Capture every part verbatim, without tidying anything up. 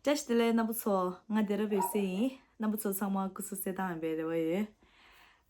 བཀྲ་ཤིས་བདེ་ལེགས་རྣམ་པ་ཚོ། ང་བདེ་རབ་ཡོད་སེ་ཡིན། རྣམ་པ་ཚོ་ཚང་མ་སྐུ་གཟུགས་གསལ་ཐང་ཡིན་པའི་རེ་བ་ཡོད།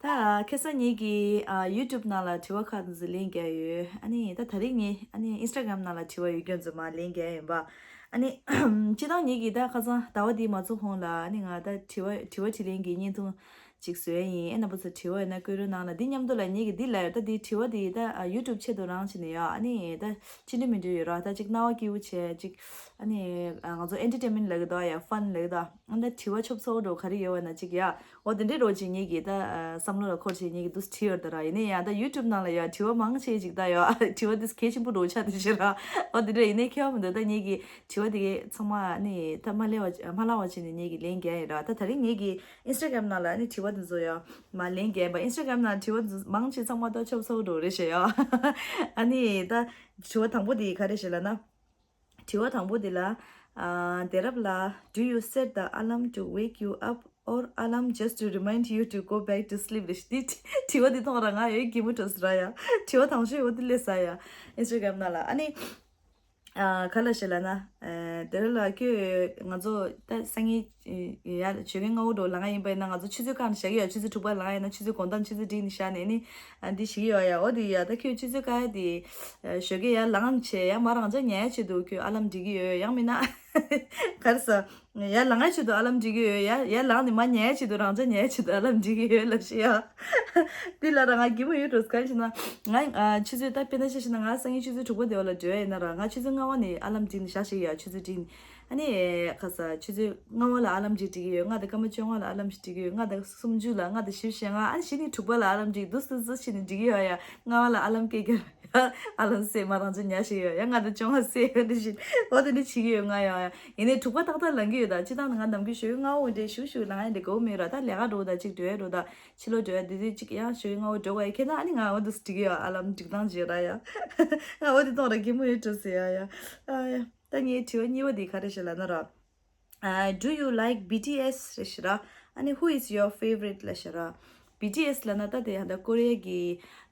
ད་ཁ་སང་ངེད་ཀྱིས་ཨ་YouTube་ནང་ལ་དྲི་བ་ཁག་དེ་ཚོ་ལན་རྒྱག་ཡོད། ཨ་ནི་ད་དེ་རིང་ངས་ཨ་ནི་Instagram་ནང་ལ་དྲི་བ་ཡོད་རྒྱུ་ཚོ་མར་ལན་རྒྱག་ཡིན་པ། ཨ་ནི་སྤྱིར་བཏང་ངེད་ཀྱིས་ད་ཁ་སང་ཟླ་བ་འདི་མ་ཚུགས་གོང་ལ་ཨ་ནི་ང་ད་དྲི་བ་དྲི་བ་དྲིས་ལན་གྱི་བརྙན་ཐུང་ཅིག་བཟོས་ཡིན། ཨེ་རྣམ་པ་ཚོ་དྲི་བ་ཡོད་ན་བཀོད་རོགས་གནང་ལ། འདི་མཉམ་དུ་ལ་ངེད་ཀྱིས་འདི་ལབ་ཡོད། ད་འདི་དྲི་བ་འདི་ད་ཨ་YouTube་ཆེད་དུ་རང་བྱས་ནས་ཡོད། ཨ་ནི་ད་ཅི་འདྲ་མི་འདྲ་ཡོད་ར། ད་ཅིག་སྣང་བ་སྐྱིད་པོ་བྱས་ཅིག་ཨ་ནི་ཨ་ང་ཚོ་Entertainment་ལབ་ཀྱི་འདུག་ཡ། Fun་ལབ་ཀྱི་འདུག་ཨ་ད་དྲི་བ་ཆོབ་ཚོགས་འགྲོ་ག་རེ་ཡོད་བ་ན་ཅིག་ཡ། འོ་དེ་འདྲའི་རོ་ཅིག་ངེད་ཀྱིས་ད་ཨ་བསམ་བློ་ལ་འཁོར་བྱས་ངེད་ཀྱིས་འདུག་དྲིས་ཡོད་ད་ར། ཡིན་ནའི་ཡ་ད་YouTube་ནང་ལ་ཡ་དྲི་བ་མང་ཆེ་ཅིག་ད་ཡོད། དྲི་བ་འདི་གལ་ཆེན་པོ་འགྲོ་ཆགས་དེ་ཤི་ར། འོ་དེ་འདྲ་ཡིན་ནའི་ཁྱད་པར་མི་འདུག་ད་ངེད་ཀྱིས་དྲི་བ་དེ་གའི་ཚང་མ་ནི་ད་མ་ལས་བ་མ་ལྷག་པ་བྱས་ནས་ངེད་ཀྱིས་ལན་རྒྱག་ཡིན་ར། ད་དེ་རིང་ངེད་ཀྱིས་Instagram་ནང་ལ་ནི་དྲི་བ་དེ་ཚོ་ཡ་མར་ལན་རྒྱག་ཡིན་པ། Instagram་ནང་དྲི་བ་དེ་ཚོ་མང་ཆེ་ཚང་མ་ད་ཆོབ་ཚོགས་འགྲོ་རེད་ཤག་ཡ། ཨ་ནི་ད་དྲི་བ་དང་པོ་དེ་ག་རེ་ཞིག་ལབ་ན། དྲི་བ་དང་པོ་དེ་ལ། ཨ་བདེ་རབ་ལགས། Do you set the alarm to wake you up or alarm just to remind you to go back to sleep? རེད། འདི་དྲི་བ་འདི་མཐོང་ར་ང་ཡོད་གི་མོ་འགྲོ་ཟེར་ར་ཡ། དྲི་བ་དང་ཤོས་འོ་འདི་ལས་ས་ཡ། Instagram་ནང་ལ་ཨ་ནི། ཨ་ག་ལ་ཞེས་ལབ་ན། ཨ་བདེ་རབ་ལགས་ཁྱོད་ང་ཚོ་ད་སང་ཉིན་ཡ་ཆོས་རྒྱལ་སྔ་པོ་འགྲོ་ལ་ང་ཡིན་པ་ཡིན་ན་ང་ཚོ་ཆུ་ཚོད་གང་ནས་བཞག་གི་ཡོད། ཆུ་ཚོད་དྲུག་པ་ལ་ང་ཡིན་ན་ཆུ་ཚོད་དགོང་དག་ཆུ་ཚོད་བསྒྲིགས་ནས་བཞག་ནས་ནི། ཨ་འདི་ཞིག་ཡོད་ཡ། འོ་དེ་ཡ་ད་ཁྱོད་ཆུ་ཚོད་ག་ཡ་དེ་ཞོགས་ཀས་ཡར་ལངས་བྱས་ཡ་མ་རང་ཅག་ཉལ་ཆེད་དུ་ཁྱོད་ཨ་ལམ་སྒྲིག་གི་ཡོད། ཡང་མིན་ན་ག་རེ་ཟ། ཡར་ལངས་ཆེད་དུ་ཨ་ལམ་སྒྲིག་གི་ཡོད་ཡ། ཡར་ལངས་ནས་མར་ཉལ་ཆེད་དུ་རང་ཅག་ཉལ་ཆེད་དུ་ཨ་ལམ་སྒྲིག་གི་ཡོད་ལབ་ཤི་ཡ། འདི་ལ་ར་ང་གི་མོ་ཡོད་འགྲོ་ག་རེ་ཟེར་ན། ང་ཨ་ཆུ་ཚོད་ད་དཔེར་ན་ཆ་བཞག་ན་ང་སང་ཉིན་ཆུ་ཚོད་དྲུག་པ་དེ་བ་ལ་འགྲོ་ཡ་ཡིན་ན་ར་ང་ཆུ་ཚོད་ལྔ་པ་ནས་ཨ་ལམ་སྒྲིག་ནས་བཞག་ཤི་ཡ། ཆུ་ཚོད་སྒྲིག་ནས། ཨ་ནི་ཁ་ས་ཆུ་ཚོད་ལྔ་པ་ལ་ཨ་ལམ་ཅིག་སྒྲིག་གི་ཡོད། ལྔ་དང་སྐར་མ་བཅོ་ལྔ་ལ་ཨ་ལམ་ཞིག་སྒྲིག་གི་ཡོད། ལྔ་དང་སུམ་ཅུ་ལ་ལྔ་དང་བཞི་བཅུ་ཞེ་ལྔ། ཨ་ནི་གཞི་ནས་དྲུག་པ་ལ་ཨ་ལམ་ཅིག་འདུག་སུ་སུ་བྱས་ནས་སྒྲིག་གི་ཡོད་ཡ། ལྔ་པ་ལ་ཨ་ལམ་སྐད་རྒྱབ་ཡ། ཨ་ལམ་སེ་མ་རང་ཅག་ཉལ་ཞིག་ཡོད་ཡ། ལྔ་དང་བཅོ་ལྔ་སེ་ཡོད་འདི་བཞིན་འོ་དེ་འདྲ་བྱེད་ཀྱི་ཡོད་ང་ཡ། ཡིན་ནའི་དྲུག་པ་ཏག་ཏག་ལངས་ཀྱི་ཡོད། ད་སྤྱིར་བཏང་ནི་ང་ནམ་རྒྱུན་ཞོགས་ཀས་སྔ་པོ་འདྲ་ཞུ་ཞུ་ལངས་ཡ་འདྲ་དགའ་པོ་མེད་ར། ད་ལས་ཀ་འགྲོ་ད་ཅིག་འགྲོ་ཡ་འགྲོ་ད་ཕྱི་ལོགས་འགྲོ་ཡ་དེ་དུས་ཅིག་ཡང་ཞོགས་ཀས་སྔ་པོ་འགྲོ་དགོས་ཡ། ཁྱེད་ན་ཨ་ནི་ང་འོ་འདུག་སེ་སྒྲིག་གི་ཡོད། ཨ་ལམ་སྒྲིག་སྟངས་བྱེད་ར་ཡ། ང་འོ་དེ་གཏོང་ར་གི་མོ་ཡོད་འགྲོ་ཟེར་ཡ་ཡ། ཨ་ཡ། ད་ངའི་དྲི་བ་གཉིས་པ་དེ་ག་རེ་ཞིག་ལབ་ན་ར། ཨ་Do you like B T S? རེད་ཤི་ར། ཨ་ནི་Who is your favorite? ལབ་ཤི་ར། B T S་ལབ་ན་ད་དེ་ཧ་ད་ཀོ་རི་ཡ་གི་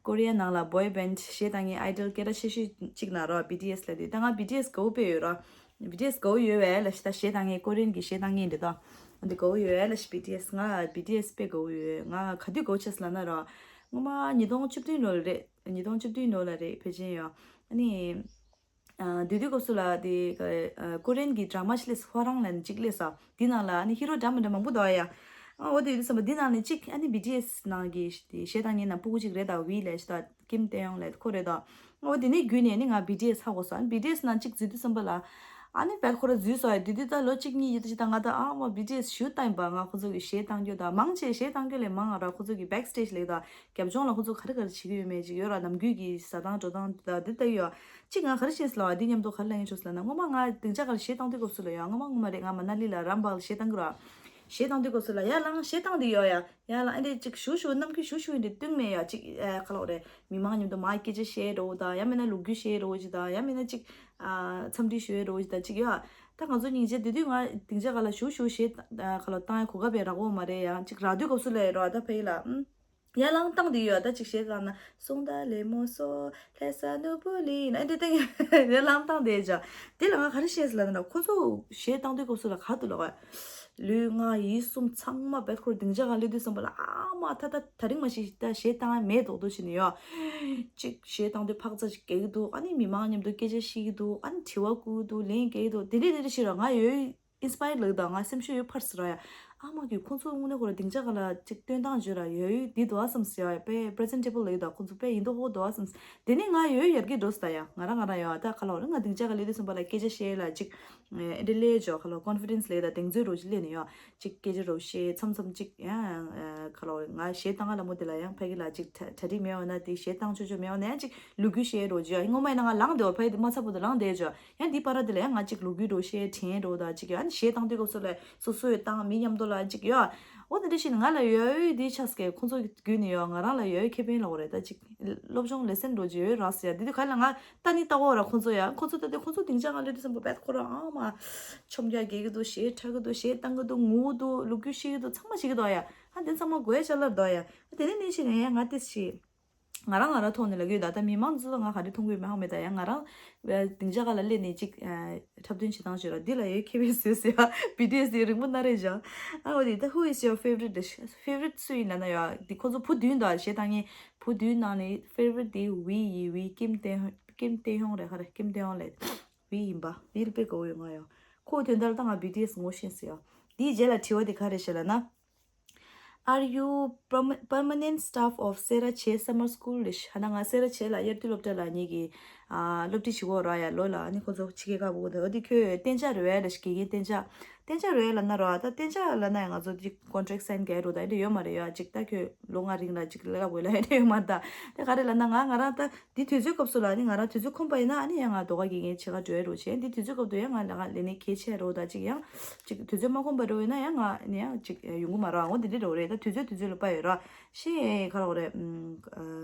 ཀོ་རི་ཡ་ནང་ལ་boy band་གཞས་བཏང་མཁན་idol་སྐད་གྲགས་ཆེ་ཤོས་གཅིག་ན་ར། B T S་ལབ་དུས་ད་ང་B T S་དགའ་པོ་དཔེ་ཡོད་ར། B T S་དགའ་པོ་ཡོད་བས་ལབ་ཤི། ད་གཞས་བཏང་མཁན་ཀོ་རི་ཡན་གི་གཞས་བཏང་མཁན་འདི་དང་འདི་དགའ་པོ་ཡོད་བས་ལབ་ཤི། B T S་ང་B T S་དཔེ་དགའ་པོ་ཡོད། ང་ག་དུས་དགའ་པོ་ཆགས་ལབ་ན་ར། སྔོན་མ་ཉིས་སྟོང་བཅུ་བདུན་ལོ་རེད། ཉིས་སྟོང་བཅུ་བདུན་ལོ་ལ་རེད་ཕལ་ཆེར་ཡོད། ཨ་ནི། ཨ་དེ་དུས་སྐབས་སུ་ལ་དེ་ཨ་ཀོ་རི་ཡན་གྱི་ཌ་ར་མ་ཞིག་སླེབས། ཧྭ་རང་ལབ་ནས་གཅིག་སླེབས་སོང་། དེ་ནང་ལ་ཨ་ནི་ཧི་རོ་འདྲ་མི་འདྲ་མང་པོ་འདུག་ཡ། ཨ་འོ་དེ་དུས་བསམ་པ་དེ་ནང་ནས་གཅིག་ཨ་ནི་B T S་ནང་གི་དེ་གཞས་བཏང་མཁན་ནང་སྤུ་གུ་གཅིག་རེད་ད། ཝི་ལབ་ཤི་ད་ཀིམ་ཏེ་ཡོང་ལབ་ཁོ་རེད་ད། ཨ་འོ་དེ་ནས་བརྒྱུད་ནས་ཨ་ནི་ང་B T S་ཧ་གོ་སོང་། ཨ་ནི་B T S་ནང་གཅིག་འཛུལ་དུས་བསམ་པ་ལ་ཨ་ནི་བད་ཁོ་ར་འཛུལ་སོང་ཡ། དེ་དུས་ད་ལོ་གཅིག་གཉིས་ཡིན་ད་ཅི་ད་ང་ད་ཨ་མ་B T S་ཞུ་བཏང་ཡིན་པ། ང་ཁོ་ཚོ་གི་གཞས་བཏང་རྒྱུ་ད་མང་ཆེ་གཞས་བཏང་རྒྱུ་ལས་མང་ང་ར་ཁོ་ཚོ་གི་backstage་ལས་ད་རྒྱབ་ལྗོངས་ལ་ཁོ་ཚོ་ག་རེ་ག་རེ་བྱེད་ཀྱི་ཡོད་མེད་ཅིག་ཡོད་ར། ནམ་རྒྱུན་གྱི་ཟ་སྟངས་འགྲོ་སྟངས་ད་འདི་ལྟ་ཡོད། གཅིག་ང་ག་རེ་བཤད་སི་ལ་བ་འདི་མཉམ་དུ་ག་རེ་ལབ་ཡིན་ཆོག་སི་ལ་ན། སྔོན་མ་ང་སྡིངས་ཆ་ག་རེ་གཞས་བཏང་དུས་སྐབས་སུ་ལ་ཡ། སྔོན་མ་སྔོན་མ་རེད། ང་མ་ན་ལི་ལ་རམ་བག་ལ་གཞས་བཏང་གི་ར། གཞས་བཏང་དུས་སྐབས་སུ་ལ་ཡ་ལང་གཞས་བཏང་དུས་ཡོད་ཡ། ཡ་ལང་ཨེ་འདྲས་གཅིག་ཞུ་ཞུ་རྣམ་འགྱུར་ཞུ་ཞུ་ཡིན་འདྲས་སྟོན་མེད་ཡ། གཅིག་ཨ་ག་ལ་བ་རེད། མི་མང་མཉམ་དུ་མ་སྐད་ཆ་བཤད་རོགས་དང་ཡ་མིན་ན་ལོ་རྒྱུས་བཤད་རོགས་ཅིག་དང་ཡ་མིན་ན་གཅིག་ཨ་འཚམས་འདྲི་ཞུ་ཡ་རོགས་ཅིག་དང་གཅིག་ཡ། ད་ང་ཚོ་སྙིང་རྗེ་དེ་དུས་ང་སྡིངས་ཆ་ག་ལ་ཞུ་ཞུ་གཞས་ཨ་ག་ལ་བཏང་ཡ་གོ་སྐབས་ཡ་རག་གོ་མ་རེད་ཡ། གཅིག་རག་དུས་སྐབས་སུ་ལ་ཡ་རོགས་ད་ཕ་ཡི་ལ་ཨུམ། ཡར་ལངས་བཏང་དེ་ཡོད། ད་ཅིག་གཞས་བཏང་ན་སོང་ད་ལེ་མོ་སོ་ལྷ་ས་ནོར་བུ་གླིང་ན་འདི་བཏང་ཡར་ལངས་བཏང་དེ་ཅག་དེ་ལ་ང་ག་རེ་བཤད་ཟེར་ལབ་ན་ཁོ་ཚོ་གཞས་བཏང་དུས་སྐབས་སུ་ལ་ག་དུ་ལོག་ལུས་ངག་ཡིད་གསུམ་ཚང་མ་བད་ཁོར་སྡིངས་ཆ་གང་སླེབས་དུས་བསམ་པ་ལ་ཨ་མ་ད་ད་ད་རིང་མ་ཤི་ད་གཞས་བཏང་ཡ་མེད་མདོག་མདོག་བྱས་ནས་ཡོད། ཅིག་གཞས་བཏང་དུས་ཕག་ཚ་ཞིག་རྒྱག་གི་འདུག་ཨ་ནི་མི་མང་མཉམ་དུ་སྐད་ཆ་བཤད་ཀྱི་འདུག་ཨ་ནི་དྲི་བ་བཀོད་ཀྱི་འདུག་ལན་རྒྱག་གི་འདུག་དེ་འདྲས་དེ་འདྲས་ཞིག་ར་ང་ཡོད། ཨིན་སི་པ་ཡར་ལབ་ཀྱི་འདུག་ང་སེམས་ཤུགས་ཡོད་འཕར་སོང་ར་ཡ། ཨ་མ་གིས་ཁོང་ཚོ་དངོས་གནས་ཁོ་ར་སྡིངས་ཆ་ག་ལ་ཅིག་སྟོན་སྟངས་བརྗོད་ར་ཡོད་ཡོད་འདི་འདུག་ཨ་བསམ་སོང་ཡ། དཔེ་པི་རི་ཛེན་ཊེ་བལ་ལབ་ཀྱི་འདུག་ཁོང་ཚོ་དཔེ་ཡིན་མདོག་ཁ་པོ་འདུག་ཨ་བསམ། དེ་ནས་ང་ཡོད་ཡར་རྒྱས་འགྲོ་སོང་ད་ཡ། ང་རང་ང་རང་ཡོད་ད་ག་ལ་བ་རེད། ང་སྡིངས་ཆ་ག་སླེབས་དུས་བསམ་པ་ལ་སྐད་ཆ་བཤད་ལ་ཅིག་ཨེ་འདྲ་སླེབས་ཆོག་ག་ལ་ཀོན་ཕི་ཌེན་སི་ལབ་ཀྱི་འདུག་གདེང་ཚོད་རོ་ཅིག་སླེབས་ནས་ཡོད། ཅིག་སྐད་ཆ་རོ་བཤད་མཚམས་མཚམས་ཅིག་ཡང་ཁ་ལོ་ང་གཞས་བཏང་ང་ལ་མོ་དེ་ལ་ཡང་ཕ་གི་ལ་ཅིག་གྲ་གྲ་སྒྲིག་མེད་འོ་ན་དེ་གཞས་བཏང་ཆོག་ཆོག་མེད་འོ་ན་ཡང་ཅིག་ལོ་རྒྱུས་བཤད་རོ་ཅིག་ཡང་སྔོན་མ་ཡིན་ན་ང་ལངས་དེ་འོ་ཕ་གི་དེ་མ་ཚ་པོ་དེ་ལངས་དེ་ཅོ་ཡང་དེ་པར་དེ་ལ་ཡང་ང་ཅིག་ལོ་རྒྱུས་རོ་བཤད་དྲན་རོ་ད་ཅིག་ཡང་གཞས་བཏང་དུས་སྐབས་སུ་ལ་སོ་སོ་ཡི་བཏང་མི་མཉམ་དུ་ལ་ཅིག་ཡོད། འོ་དེ་འདྲ་ཞིག་ང་ལ་ཡོད་ཡོད་དེ་ཆགས་སྐད་ཁོང་ཚོ་བརྒྱུད་ནས་ཡོད་ང་རང་ལ་ཡོད་ཡོད་ཁེ་ཕན་ལོག་རེད་ད་ཅིག་སློབ་སྦྱོང་ལེ་སན་རོ་ཅིག་ཡོད་རག་ཟེར་ཡ་དེ་དུས་ག་ལ་ང་ད་ནི་ལྟ་བོ་ར་ཁོང་ཚོ་ཡ་ཁོང་ཚོ་ད་དེ་ཁོང་ཚོ་སྡིངས་ཆ་གང་སླེབས་དུས་བསམ་པ་བད་ཁོ་ར་ཨ་མ་ཆོམ་རྒྱག་རྒྱག་གི་འདུག་གཞས་འཁྲབ་གི་འདུག་གཞས་བཏང་གི་འདུག་ངུ་གི་འདུག་ལོ་རྒྱུས་བཤད་ཀྱི་འདུག་ཚང་མ་བྱེད་ཀྱི་འདུག་ཡ། ཨ་དེ་ཚང་མ་དགོས་ཡ་ཅ་ལག་འདུག་ཡ། ཨ་དེ་ནས་ནས་ཤི་ནས་ཡ་ང་ཏིས་ཤི་ ང་རང་ང་རང་ཐོག་ནས་ལབ་ཀྱི་ཡོད། ད་ལྟ་མི་མང་ཚོ་ང་ག་རེ་མཐོང་གི་ཡོད་མེད་ཧ་གོ་མེད། ད་ཡང་ང་རང་སྡིངས་ཆ་ཁ་ལ་སླེབས་ནས་ཅིག་འཁྲབ་སྟོན་བྱེད་སྟངས་བྱོས་ར། འདི་ལ་ཡོད་ཁེ་བི་སི་ཟེར་ཡ། བི་ཏི་ཨེ་སི་དེ་རིང་པོ་སྣ་རེ་བཞག་ཨ་འོ་དེ་ད། Who is your favorite dish? Favorite སུ་ཡིན་ལབ་ན་ཡ། འདི་ཁོ་ཚོ་བུ་བདུན་དང་གཞས་བཏང་མཁན་བུ་བདུན་ནང་ནས་favorite དེ་ཝི་ཡིན། ཝི་ཀིམ་ཏེ་ཧོང་། ཀིམ་ཏེ་ཧོང་རེད། ག་རེ། ཀིམ་ཏེ་ཧོང་ལབ། ཝི་ཡིན་པ། ཝི་ལ་དཔེ་དགའ་བོ་ཡོད། ང་ཡང་ཁོ་དོན་དག་ལ་ད་ང་བི་ཏི་ཨེ་སི་ངོ་ཤེས་ཟེར་ཡ། དེའི་རྗེས་ལ་དྲི་བ་དེ་ག་རེ་ཞེས་ལབ་ན། Are you perm- permanent staff of Sera Che Summer School? ལབ་ཤག་ཧ་ན་ང་སེ་ར་བྱེས་ལ་དབྱར་དུས་སློབ་གྲྭ་ལ་ངེད་ཀྱི་ཨ་སློབ་ཁྲིད་བྱེད་ཀྱི་ཡོད་ར་ཡ། ལོ་ལ་ཨ་ནི་ཁོ་ཚོ་ཕྱི་རྒྱལ་ཁག་པོ་འོ་དེ་ཁྱོད་གཏན་འཇགས་རེད་པས་ལབ་ཤག་དགེ་རྒན་གཏན་འཇགས། གཏན་འཇགས་རེད་པས་ལབ་ན་ར། ད་གཏན་འཇགས་ལབ་ན་ཡང་ང་ཚོ་འདི་contract sign རྒྱག་རོགས་ད་འདི་ཡོད་མ་རེད་ཡ། ཅིག་ད་ཁྱོད་ལོ་ལྔ་རིང་ལ་ཅིག་ལས་ཀ་དགོས་ལབ་འདི་ཡོད་མ་རེད། ད་དེ་ག་རེ་ལབ་ན་ང་ང་རང་ད། འདི་དུས་ཚོད་སྐབས་སུ་ལ་ནི་ང་རང་དུས་ཚོད་ཁོམ་པ་ཡིན་ན་ཨ་ནི་ཡང་ང་ཟློས་གར་དགེ་རྒན་བྱེད་ག་འགྲོ་ཡ་རོགས་བྱེད། འདི་དུས་ཚོད་སྐབས་དུ་ཡང་ང་ལ་ང་ལས་ནི་གལ་ཆེ་རོགས་ད་ཅིག་ཡང་ཅིག་དུས་ཚོད་མ་ཁོམ་པ་རོགས་ཡིན་ན་ཡང་ང་ནི་ཡང་ཅིག་ཡོང་གི་མ་རོགས། འོ་འདི་འདྲ་རོགས་རེད། ད་དུས་ཚོད་དུས་ཚོད་ལ་དཔག་ཡོད་ར། ཤེས་ག་རོགས་རེད།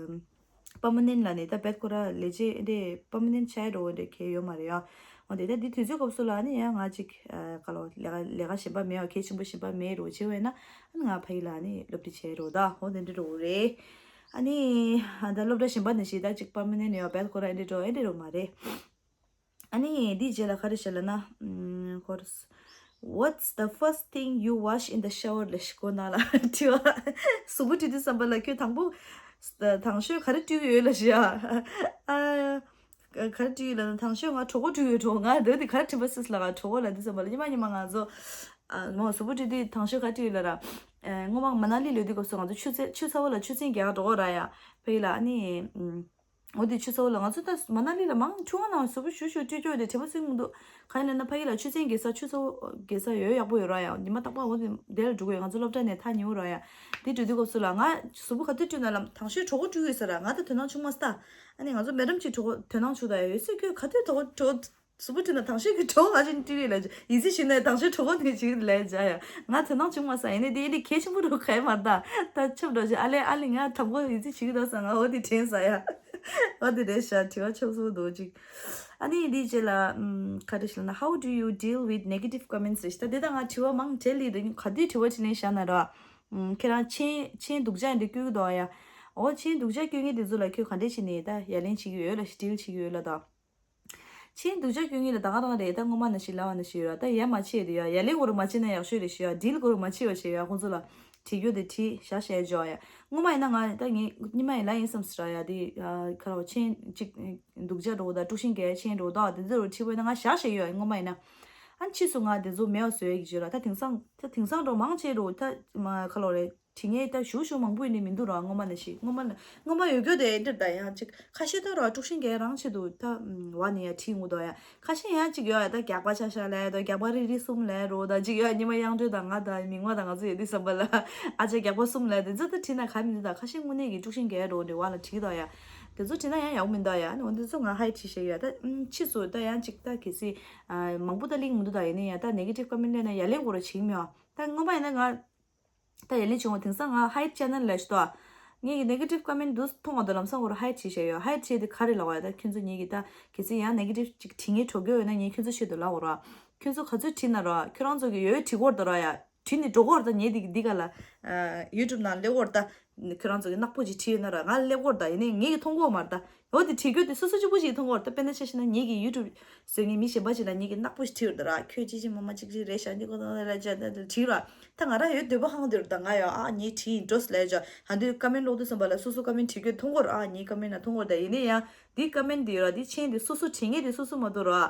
པར་མ་ནན་ལ་ནི་ད་བེད་ཁོ་ར་ལས་བྱེད་འདི་པར་མ་ནན་ཆ་ཡ་རོགས་འདི་གལ་ཡོད་མ་རེད་ཡ། འོ་འདི་ད་འདི་དུས་ཚོད་སྐབས་སུ་ལ་ནི་ཡང་ང་ཅིག་ག་ལོ་ལས་ཀ་ལས་ཀ་གཞན་པ་མེད་ཡ། གལ་ཆེན་པོ་གཞན་པ་མེད་རོགས་བྱེད་པས་ན་ཨ་ནི་ང་ཕ་ཡི་ལ་ནི་སློབ་ཁྲིད་བྱེད་རོགས་ད། འོ་འདི་འདྲ་རོགས་རེད། ཨ་ནི་ཨ་ད་སློབ་གྲྭ་གཞན་པ་ནས་ཤི་ད་ཅིག་པར་མ་ནན་ཡོད་བེད་ཁོ་ར་ཨེ་འདྲ་འགྲོ་ཨེ་འདྲ་རོགས་མ་རེད། ཨ་ནི་འདིའི་རྗེས་ལ་ག་རེ་བཤད་ལབ་ན། ཨམ། ཁོ་ར། What's the first thing you wash in the shower? ལབ་ཤག་ཁོ་ན་ལ་དྲི་བ། གཟུགས་པོ་བཀྲུ་དུས་ཙམ་པ་ལ་ཁྱོད་དང་པོ། དང་ཤོས་ག་རེ་བཀྲུ་གི་ཡོད་ལབ་ཤག་ཨ། ག་རེ་བཀྲུ་ཡོད་ལབ་ན་དང་ཤོས་ང་གྲོད་ཁོག་བཀྲུ་ཡོད། གྲོད་ཁོག་ང་འདོད་དེ་ག་རེ་དྲན་པ་སྲིད་ལ་ང་གྲོད་ཁོག་ལབ་དུས་ཙམ་པ་ལ་ཉི་མ་ཉི་མ་ང་ཚོ། ཨ་མོ་གཟུགས་པོ་བཀྲུ་དུས་དང་ཤོས་ག་རེ་བཀྲུ་ཡོད་ལབ་ར། ཨ་སྔོན་མ་མ་ན་ལི་ལོག་དུས་སྐབས་སུ་ང་ཚོ་ཆུ་ཚོད་ཆུ་ཚ་བོ་ལ་ཆུ་ཚན་རྒྱག་འགྲོ་གི་ར་ཡ། ཕ་ཡི་ལ་ཨ་ནི། ཨམ། འོ་དེ་ཆུ་ཚ་བོ་ལ་ང་ཚོ་ད་མ་ན་ལི་ལ་མང་ཆུ་བ་ནང་གཟུགས་པོ་ཞུ་ཞུ་བཀྲུས་ཀྱོག་དེ་དྲན་པ་སྲིད་མི་འདུག་གང་ཡིན་ལབ་ན་ཕ་གི་ལ་ཆུ་ཚན་རྒྱག་ས་ཆུ་ཚ་བོ་རྒྱག་ས་ཡོད་ཡག་པོ་ཡོད་ར་ཡ། ཉི་མ་རྟག་པར་འོ་དེ་དེ་ལ་འགྲོ་གི་ཡོད། ང་ཚོ་སློབ་གྲྭ་ནས་ཐག་ཉེ་བོ་ར་ཡ། དེ་འགྲོ་དུས་སྐབས་སུ་ལ་ང་གཟུགས་པོ་ག་དུས་བཀྲུས་ན་ལམ་དང་ཤོས་གྲོད་ཁོག་བཀྲུས་ཡོད་ས་ར། ང་ད་དོ་སྣང་བྱུང་མ་སོང་ད། ཨ་ནི་ང་ཚོ་མེ་ཌམ་གཅིག་གྲོད་ཁོག་དོ་སྣང་བྱུང་ད་ཡ། ཡོད་ཚད་ཁྱོད་ག་དུས་གྲོད་ཁོག་གྲོད་གཟུགས་པོ་བཀྲུས་ན་དང་ཤོས་ཀྱི་གྲོད་ཁོག་ག་ཅིག་བཀྲུས་ཡོད་ལབ་ཡིན་གཅིག་ལབ་བྱ་ཡ། ང་དོ་སྣང་བྱུང་མ་སོང་། ཡིན་ནའི་དེ་ཡིན་ནའི་གལ་ཆེན་པོ་རུ་ག་ཡ་མ་རེད་ད། ད་ཆབ་འགྲོ་ཞིག་ཨ་ལེ་ཨ་ལེ་ང་དང་པོ་ཡིན་ཚེ་བྱེད་ཀྱི་འདུག་ས། ང་འོ་དེ་དྲན་ས་ཡ། འོ་དེ་རེད་ཤག་དྲི་བ་ཆབ་སོ་འདུག་ཅིག་ཨ་ནི་འདིའི་རྗེས་ལ་ཨམ། ག་རེ་ཞིག་ལབ་ན། How do you deal with negative comments? རེད་ཤག་ད་དེ་ད་ང་དྲི་བ་མང་དྲན་ལི་རེད། ག་དུས་དྲི་བ་དྲིས་ནས་བཞག་ན་ར། ཨམ། ཁྱེད་རང་མཆན་མཆན་སྡུག་ཅག་འདི་བསྐྱོན་གྱི་འདུག་ཡ། འོ་མཆན་སྡུག་ཅག་བསྐྱོན་མཁན་དེ་ཚོ་ལ་ཁྱོད་ག་འདྲས་བྱས་ནས་ད་ཡ་ལན་བྱེད་ཀྱི་ཡོད་ལ་ཌིལ་བྱེད་ཀྱི་ཡོད་ལ་ད། མཆན་སྡུག་ཅག་བསྐྱོན་མཁན་ལ་ད་ག་རང་རེད། ད་སྔོན་མ་ནང་བཞིན་ལབ་པ་ནང་བཞིན་ཡོད་ར། ད་ཡ་མ་བྱེད་དེ་ཡ། ཡ་ལན་གོ་རུ་མ་བྱེད་ན་ཡག་ཤོས་རེད་ཤི་ཡ། ཌིལ་གོ་རུ་མ་བྱེད་པ་བྱེད་ཡ། ཁོང་ཚོ་ལ་བྲིས་རྒྱུ་དེ་བྲིས་བཞག་བཞག་འཇོག་ཡ། སྔོན་མ་ཡིན་ན་ང་ད་ངས་སྔོན་མ་ཡིན་ལ་ཡིན་བསམ་ཟེར་ཡ། དེ་ཁ་རོག་མཆན་གཅིག་སྡུག་ཅག་འགྲོ་ད་དཀྲུག་ཤིང་རྒྱག་མཆན་འགྲོ་ད་དེ་ཚོ་རུ་བྲིས་པ་ཡིན་ན་ང་བཞག་བཞག་ཡོད་ཡ། སྔོན་མ་ཡིན་ན། ཨ་ཕྱིས་སུ་ང་དེ་ཚོ་མེད་པ་བཟོ་ཡ་གི་བརྗོད་ར། ད་དེང་སང་ད་དེང་སང་འགྲོ་མང་ཆེ་རུ་ད་མ་ཁ་ལོ་རེད། བྲིས་མཁན་ད་ཞུ་ཞུ་མང་པོ་ཡིན་ནི་མི་འདུག་ར། སྔོན་མ་ནང་བཞིན་སྔོན་མ་ལ་སྔོན་མ་ཡོད་རྒྱུ་དེ་འདིར་ད་ཡང་ཅིག་ཁ་ཤས་ད་ར་དཀྲུག་ཤིང་རྒྱག་རང་ཆེད་དུ་ད་བ་ནི་ཡ་བྲིས་འོང་དོ་ཡ། ཁ་ཤས་ཡང་ཅིག་ཡོད་ཡ། ད་རྒྱག་པ་ཆ་ཤ་ལས་དོ་རྒྱག་པ་རིལ་རིལ་གསུམ་ལས་རོ། ད་ཅིག་ཡོད་ཉི་མ་དབྱངས་སྒྲོལ་དང་ང་ད་མིག་དམར་དང་ང་ཚོ་ཡོད་དུས་བསམ་པ་ལ་ཨ་ཅག་རྒྱག་པ་གསུམ་ལས་དེ་ཚོ་ད་བྲིས་ན་ག་མི་འདུག་ད་ཁ་ཤས་དངོས་གནས་ཀྱི་དཀྲུག་ཤིང་རྒྱག་རོ་འདྲི་བ་ལ་བྲིས་དོ་ཡ། དེ་ཚོ་བྲིས་ན་ཡང་ཡག་མི་འདུག་ཡ། ཨ་ནི་འོ་འདི་ཚོ་ང་ཧའི་བྲིས་བཞག་ཡོད་ད། ཕྱིས་སུ་ད་ཡང་ཅིག་ད་གལ་སྲིད་མང་པོ་ད་ལིང་མི་འདུག་ད་ཡིན་ནི་ཡ། ད་ནེ་གེ་ཊིབ་ཀོ་མེན་ཊི་ལས་ན་ཡ་ལེན་གོ་ར་བྱེད་ཀྱི་མེད་ཨ། ད་སྔོན་མ་ཡིན་ན་ང་ད་ཡ་ལེན་བྱུང་བ་དེང་སང་ང་ཧའིཌ་ཆེ་ནལ་ལས་ཤི་ཏོ། ངེད་ཀྱི་ནེ་གེ་ཊིབ་ཀོ་མེན་ཊི་འདུག་མཐོང་བ་དང་ལམ་སང་གོ་ར་ཧའིཌ་བྱེད་བཞག་ཡོད། ཧའིཌ་བྱེད་དེ་ག་རེ་ལབ་པ་ཡ། ད་ཁྱོད་ཚོ་ངེད་ཀྱི་ད་གལ་སྲིད་ཡང་ནེ་གེ་ཊིབ་ཅིག་བྲིས་ངེས་གྲོགས་ཀྱི་ཡོད་ན་ངས་ཁྱོད་ཚོ་ཆེད་དུ་ལབ་གོ་ར། ཁྱོད་ཚོ་ག་ཚོད་བྲིས་ན་ར་ཁྱོད་རང་ཚོ་གི་ཡོད་བྲིས་གོ་ར་ད་ར་ཡ། བྲིས་ནས་འགྲོ་གོ་ར་ད། ངེད་དེ་འདི་ག་ལ་ཡུ་ཊུབ་ནང་སླེབས་གོ་ར་ད། ཁྱོད་རང་ཚོ་གི་ནག་པོ་ཅིག་བྲིས་ཡོད་ན་ར་ང་སླེབས་གོ་ར་ད། ཡིན་ནའི་ངེད་ཀྱི་མཐོང་གོ་མ་ར་ད། འོ་དེ་བྲིས་རྒྱུ་དེ་སོ་སོ་གཅིག་པུ་ཞིག་མཐོང་གོ་ར་ད། དཔེར་ན་ཆ་བཞག་ན་ངེད་ཀྱི་ཡུ་ཊུབ་བཟོ་མཁན་མི་གཞན་པ་ཅིག་ལ་ངེད་ཀྱི་ནག་པོ་ཞིག་བྲིས་ཡོད་ད་ར། ཁྱོད་ཅི་ཅི་མ་མ་ཅིག་ཅིག་རེད་ཤག་འདི་གོ་ད་ར་ཅ་ད་བྲིས་ར། ད་ང་ར་ཡོད་འདོད་པ་ཧང་འདོད་ར་ད། ང་ཡོད་ཨ་ངས་བྲིས་ཡིན་འགྲོ་སི་ལས་ཅ། ཧ་འདོད་ཀོ་མེན་ཊི་ཀློག་དུས་ཙམ་པ་ལ་སོ་སོ་ཀོ་མེན་ཊི་བྲིས་རྒྱུ་མཐོང་གོ་ར། ཨ་ངའི་ཀོ་མེན་ཊི་ན་མཐོང་གོ་ར་ད། ཡིན་ནའི་ཡང་འདི་ཀོ་མེན་ཊི་འདི་ཡོད་ར་འདི་མཆན་འདི་སོ་སོ་བྲིས་མཁན་འདི་སོ་སོ་མ་གཏོགས་ར།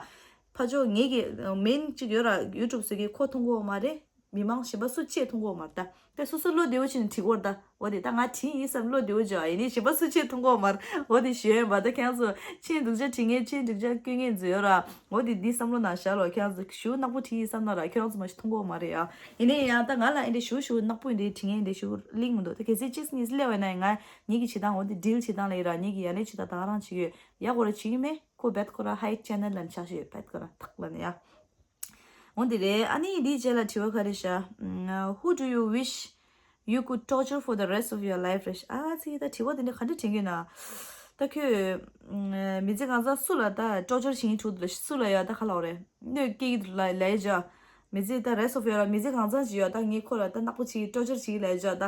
ཕ་ཇོ་ངེད་ཀྱི་མེན་ཅིག་ཡོད་ར་ཡུ་ཊུབ་བཟོ་མཁན་ཁོ་མཐོང་གོ་མ་རེད། མི་མང་གཞན་པ་སུ་ཆེད་མཐོང་གོ་མ་རེད་ད། དེ་སོ་སོ་བློ་བདེ་བོ་བྱས་ནས་བྲིས་གོ་ར་ད། འོ་དེ་ད་ང་བྲིས་ཡིན་བསམ་བློ་བདེ་བོ་བྱས། ཡིན་ནའི་གཞན་པ་སུ་ཆེད་མཐོང་གོ་མ་རེད། འོ་དེ་ཞུ་ཡོད་པ་ད། ཁྱེད་ཚོ་མཆན་སྡུག་ཅག་བྲིས་མཁན་མཆན་སྡུག་ཅག་བཀོད་མཁན་ཚོ་ཡོད་ར། འོ་དེ་འདི་བསམ་བློ་ནང་བཞག་ལོ། ཁྱེད་ཚོ་ཞུ་ནག་པོ་བྲིས་ཡིན་བསམ་ན་ར་ཁྱེད་རང་ཚོ་མ་ཞིག་མཐོང་གོ་མ་རེད་ཡ། ཡིན་ནའི་ཡང་ད་ང་ལ་ཨེ་འདྲ་ཞུ་ཞུ་ནག་པོ་ཡིན་འདྲ་བྲིས་མཁན་འདྲ་ཞུ་ལིང་མི་འདུག་ད་གལ་སྲིད་ཅིག་ནི་སླེབས་པ་ན་ང་ངེད་ཀྱི་བྱེད་སྟངས་འོ་དེ་ཌིལ་བྱེད་སྟངས་ལ་ཡིན་ར། ངེད་ཀྱི་ཡ་ལན་བྱེད་སྟངས་ད་ག་རང་བྱེད་ཀྱི་ཡོད། ཡ་གོ་ར་བྱེད་ཀྱི་མེད། ཁོ་བེད་ཁོ་ར་ཧའིཌ་ཆེ་ནལ་ལ་ཆགས་ཤིག་ཡོད། བེད་ཁོ་ར་ཐག་ལ་ནི་ཡ། འོ་འདི་རེད། ཨ་ནི་འདིའི་རྗེས་ལ་དྲི་བ་ག་རེ་ཤག Who do you wish you could torture for the rest of your life? རེད་ཤག་ཨ་ཙི་ད་དྲི་བ་འདི་འདྲ་ག་འདྲ་དྲན་གྱི་ན། ད་ཁྱོད་མི་ཚེ་གང་ཚང་སུ་ལ་ད་ཊོར་ཅར་བྱེད་ཀྱི་འདུག་ལ་སུ་ལ་ཡ་ད་ག་ལབ་རེད། གནོད་སྐྱེལ་གྱི་འདུག་ལ་ལས་ཡ། མི་ཚེ་ད་རེ་སོ་ཕེ་ར་མི་ཚེ་གང་ཚང་ཞིག་ཡོད་ད་ངས་ཁོ་ལ་ད་ནག་པོ་བྱེད་ཀྱི་ཊོར་ཅར་བྱེད་ཀྱི་ལས་ཡ་ད།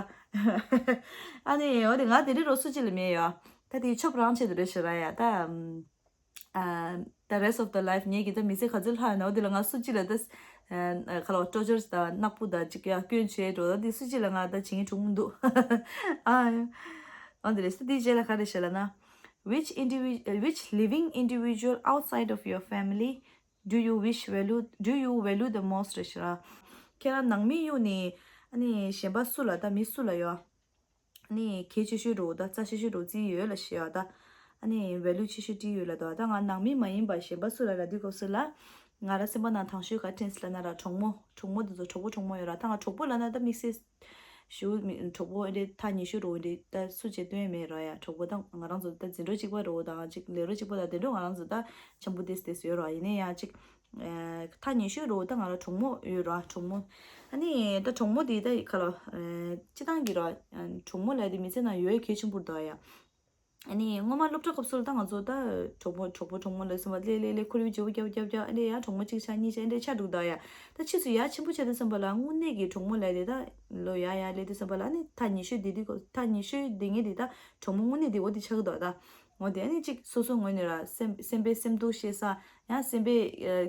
ཨ་ནི་འོ་དེ་ང་དེ་འདྲ་རོ་སུ་གཅིག་ལ་མེད་ཡ། ད་དེ་ཆོབ་རང་ཆེད་དུ་རེད་ཤི་ར་ཡ་ད། ཨམ། ཨ། the rest of the life ངེད་ཀྱི་ད་མི་ཚེ་ག་ཚོད་ལྷག་ཡོད་ན་འོ་དེ་ལ་ང་སུ་གཅིག་ལ་ད། ཨ། ཁ་ལོ་ཊོར་ཅར་དང་ནག་པོ་དང་གཅིག་ཡ་སྐྱོན་བྱས་འགྲོ་ད་དེ་སུ་གཅིག་ལ་ང་ད་བྱེད་ངེས་གྲུང་མི་འདུག་ཨ། འོ་དེ་རེད་ས་དེའི་རྗེས་ལ་ག་རེ་བཤད་ལ་ན། Which individual, which living individual outside of your family do you wish value, do you value the most རེད་ཤི་ར། ཁྱེད་རང་ནང་མི་གཡུག་ནི་ཨ་ནི་གཞན་པ་སུ་ལ་ད་མི་སུ་ལ་ཡོད། ནི་གལ་ཆེ་ཤོས་འགྲོ་ད་རྩ་ཆེ་ཤོས་འགྲོ་རྩིས་ཡོད་ལ་ཤི་ཡོད་ད། ཨ་ནི་ཝེ་ལུ་ཆེ་ཤོས་བྲིས་ཡོད་ལ་དོ་ད་ང་ནང་མི་མ་ཡིན་པ་གཞན་པ་སུ་ལ་ལ་དུས་སྐབས་སུ་ལ། ང་ར་སེམས་པ་ནང་དང་ཤོས་ག་དྲན་སི་ལ་ན་ར་གྲོགས་མོ་གྲོགས་མོ་དེ་ཚོ་གྲོགས་པོ་གྲོགས་མོ་ཡོད་ར་ད་ང་གྲོགས་པོ་ལ་ན་ད་དམིགས་བསལ་ཞུ་མི་གྲོགས་པོ་ཨེ་འདྲེ་ཐག་ཉེ་ཤོས་རོ་ཨེ་འདྲེ་ད་སུ་བྱེད་དོན་མེད་ར་ཡ་གྲོགས་པོ་ད་ང་རང་ཚོ་ད་འཛིན་གྲོགས་གཅིག་པ་རོ་དང་གཅིག་ལས་རོ་གཅིག་པ་ད་དེ་འདྲ་ང་རང་ཚོ་ད་འཆམ་པོ་ཏེས་ཏེས་ཡོད་ར་ཡིན་ནའི་ཡ་གཅིག་ཐག་ཉེ་ཤོས་རོ་ད་ང་ལ་གྲོགས་མོ་ཡོད་ར་གྲོགས་མོ། ཨ་ནི་ད་གྲོགས་མོ་དེ་ད་ཁ་ལ་སྤྱི་བཏང་གི་ར་གྲོགས་མོ་ལ་དེ་མི་ཚེ་ནང་ཡོད་གལ་ཆེན་པོ་རེད་ད་ཡ། ཨ་ནི་སྔོན་མ་སློབ་གྲྭ་སྐབས་སུ་ལ་ད་ང་ཚོ་ད་གྲོགས་པོ་གྲོགས་པོ་གྲོགས་མོ་ལ་སོང་བ་ལས་ལས་ལས་ཁོར་ཡུག་བརྗེ་པོ་རྒྱབ་རྒྱབ་རྒྱབ་ཨ་ནི་ཡང་གྲོགས་མོ་གཅིག་ཆགས་གཉིས་ཆགས་ཨ་ནི་ཆགས་འགྲོ་གི་ད་ཡ། ད་ཕྱིས་སུ་ཡ་ཆེན་པོ་བྱས་ཏེ་སོང་བ་ལ་དངོས་གནས་ཀྱི་གྲོགས་མོ་ལ་དེ་ད་ལོ་ཡ་ཡ་ལས་དེ་སོང་བ་ལ་ཨ་ནི་ཐག་ཉེ་ཤོས་དེ་དུས་ཐག་ཉེ་ཤོས་དེ་ངས་དེ་ད་གྲོགས་མོ་དངོས་གནས་དེ་འོ་དེ་ཆགས་གི་འདུག་ད། འོ་དེ་ཨ་ནི་གཅིག་སོ་སོ་ངོས་ནས་ར་སེམས་སེམས་པའི་སེམས་སྡུག་བཤད་ས་ཡང་སེམས་པའི་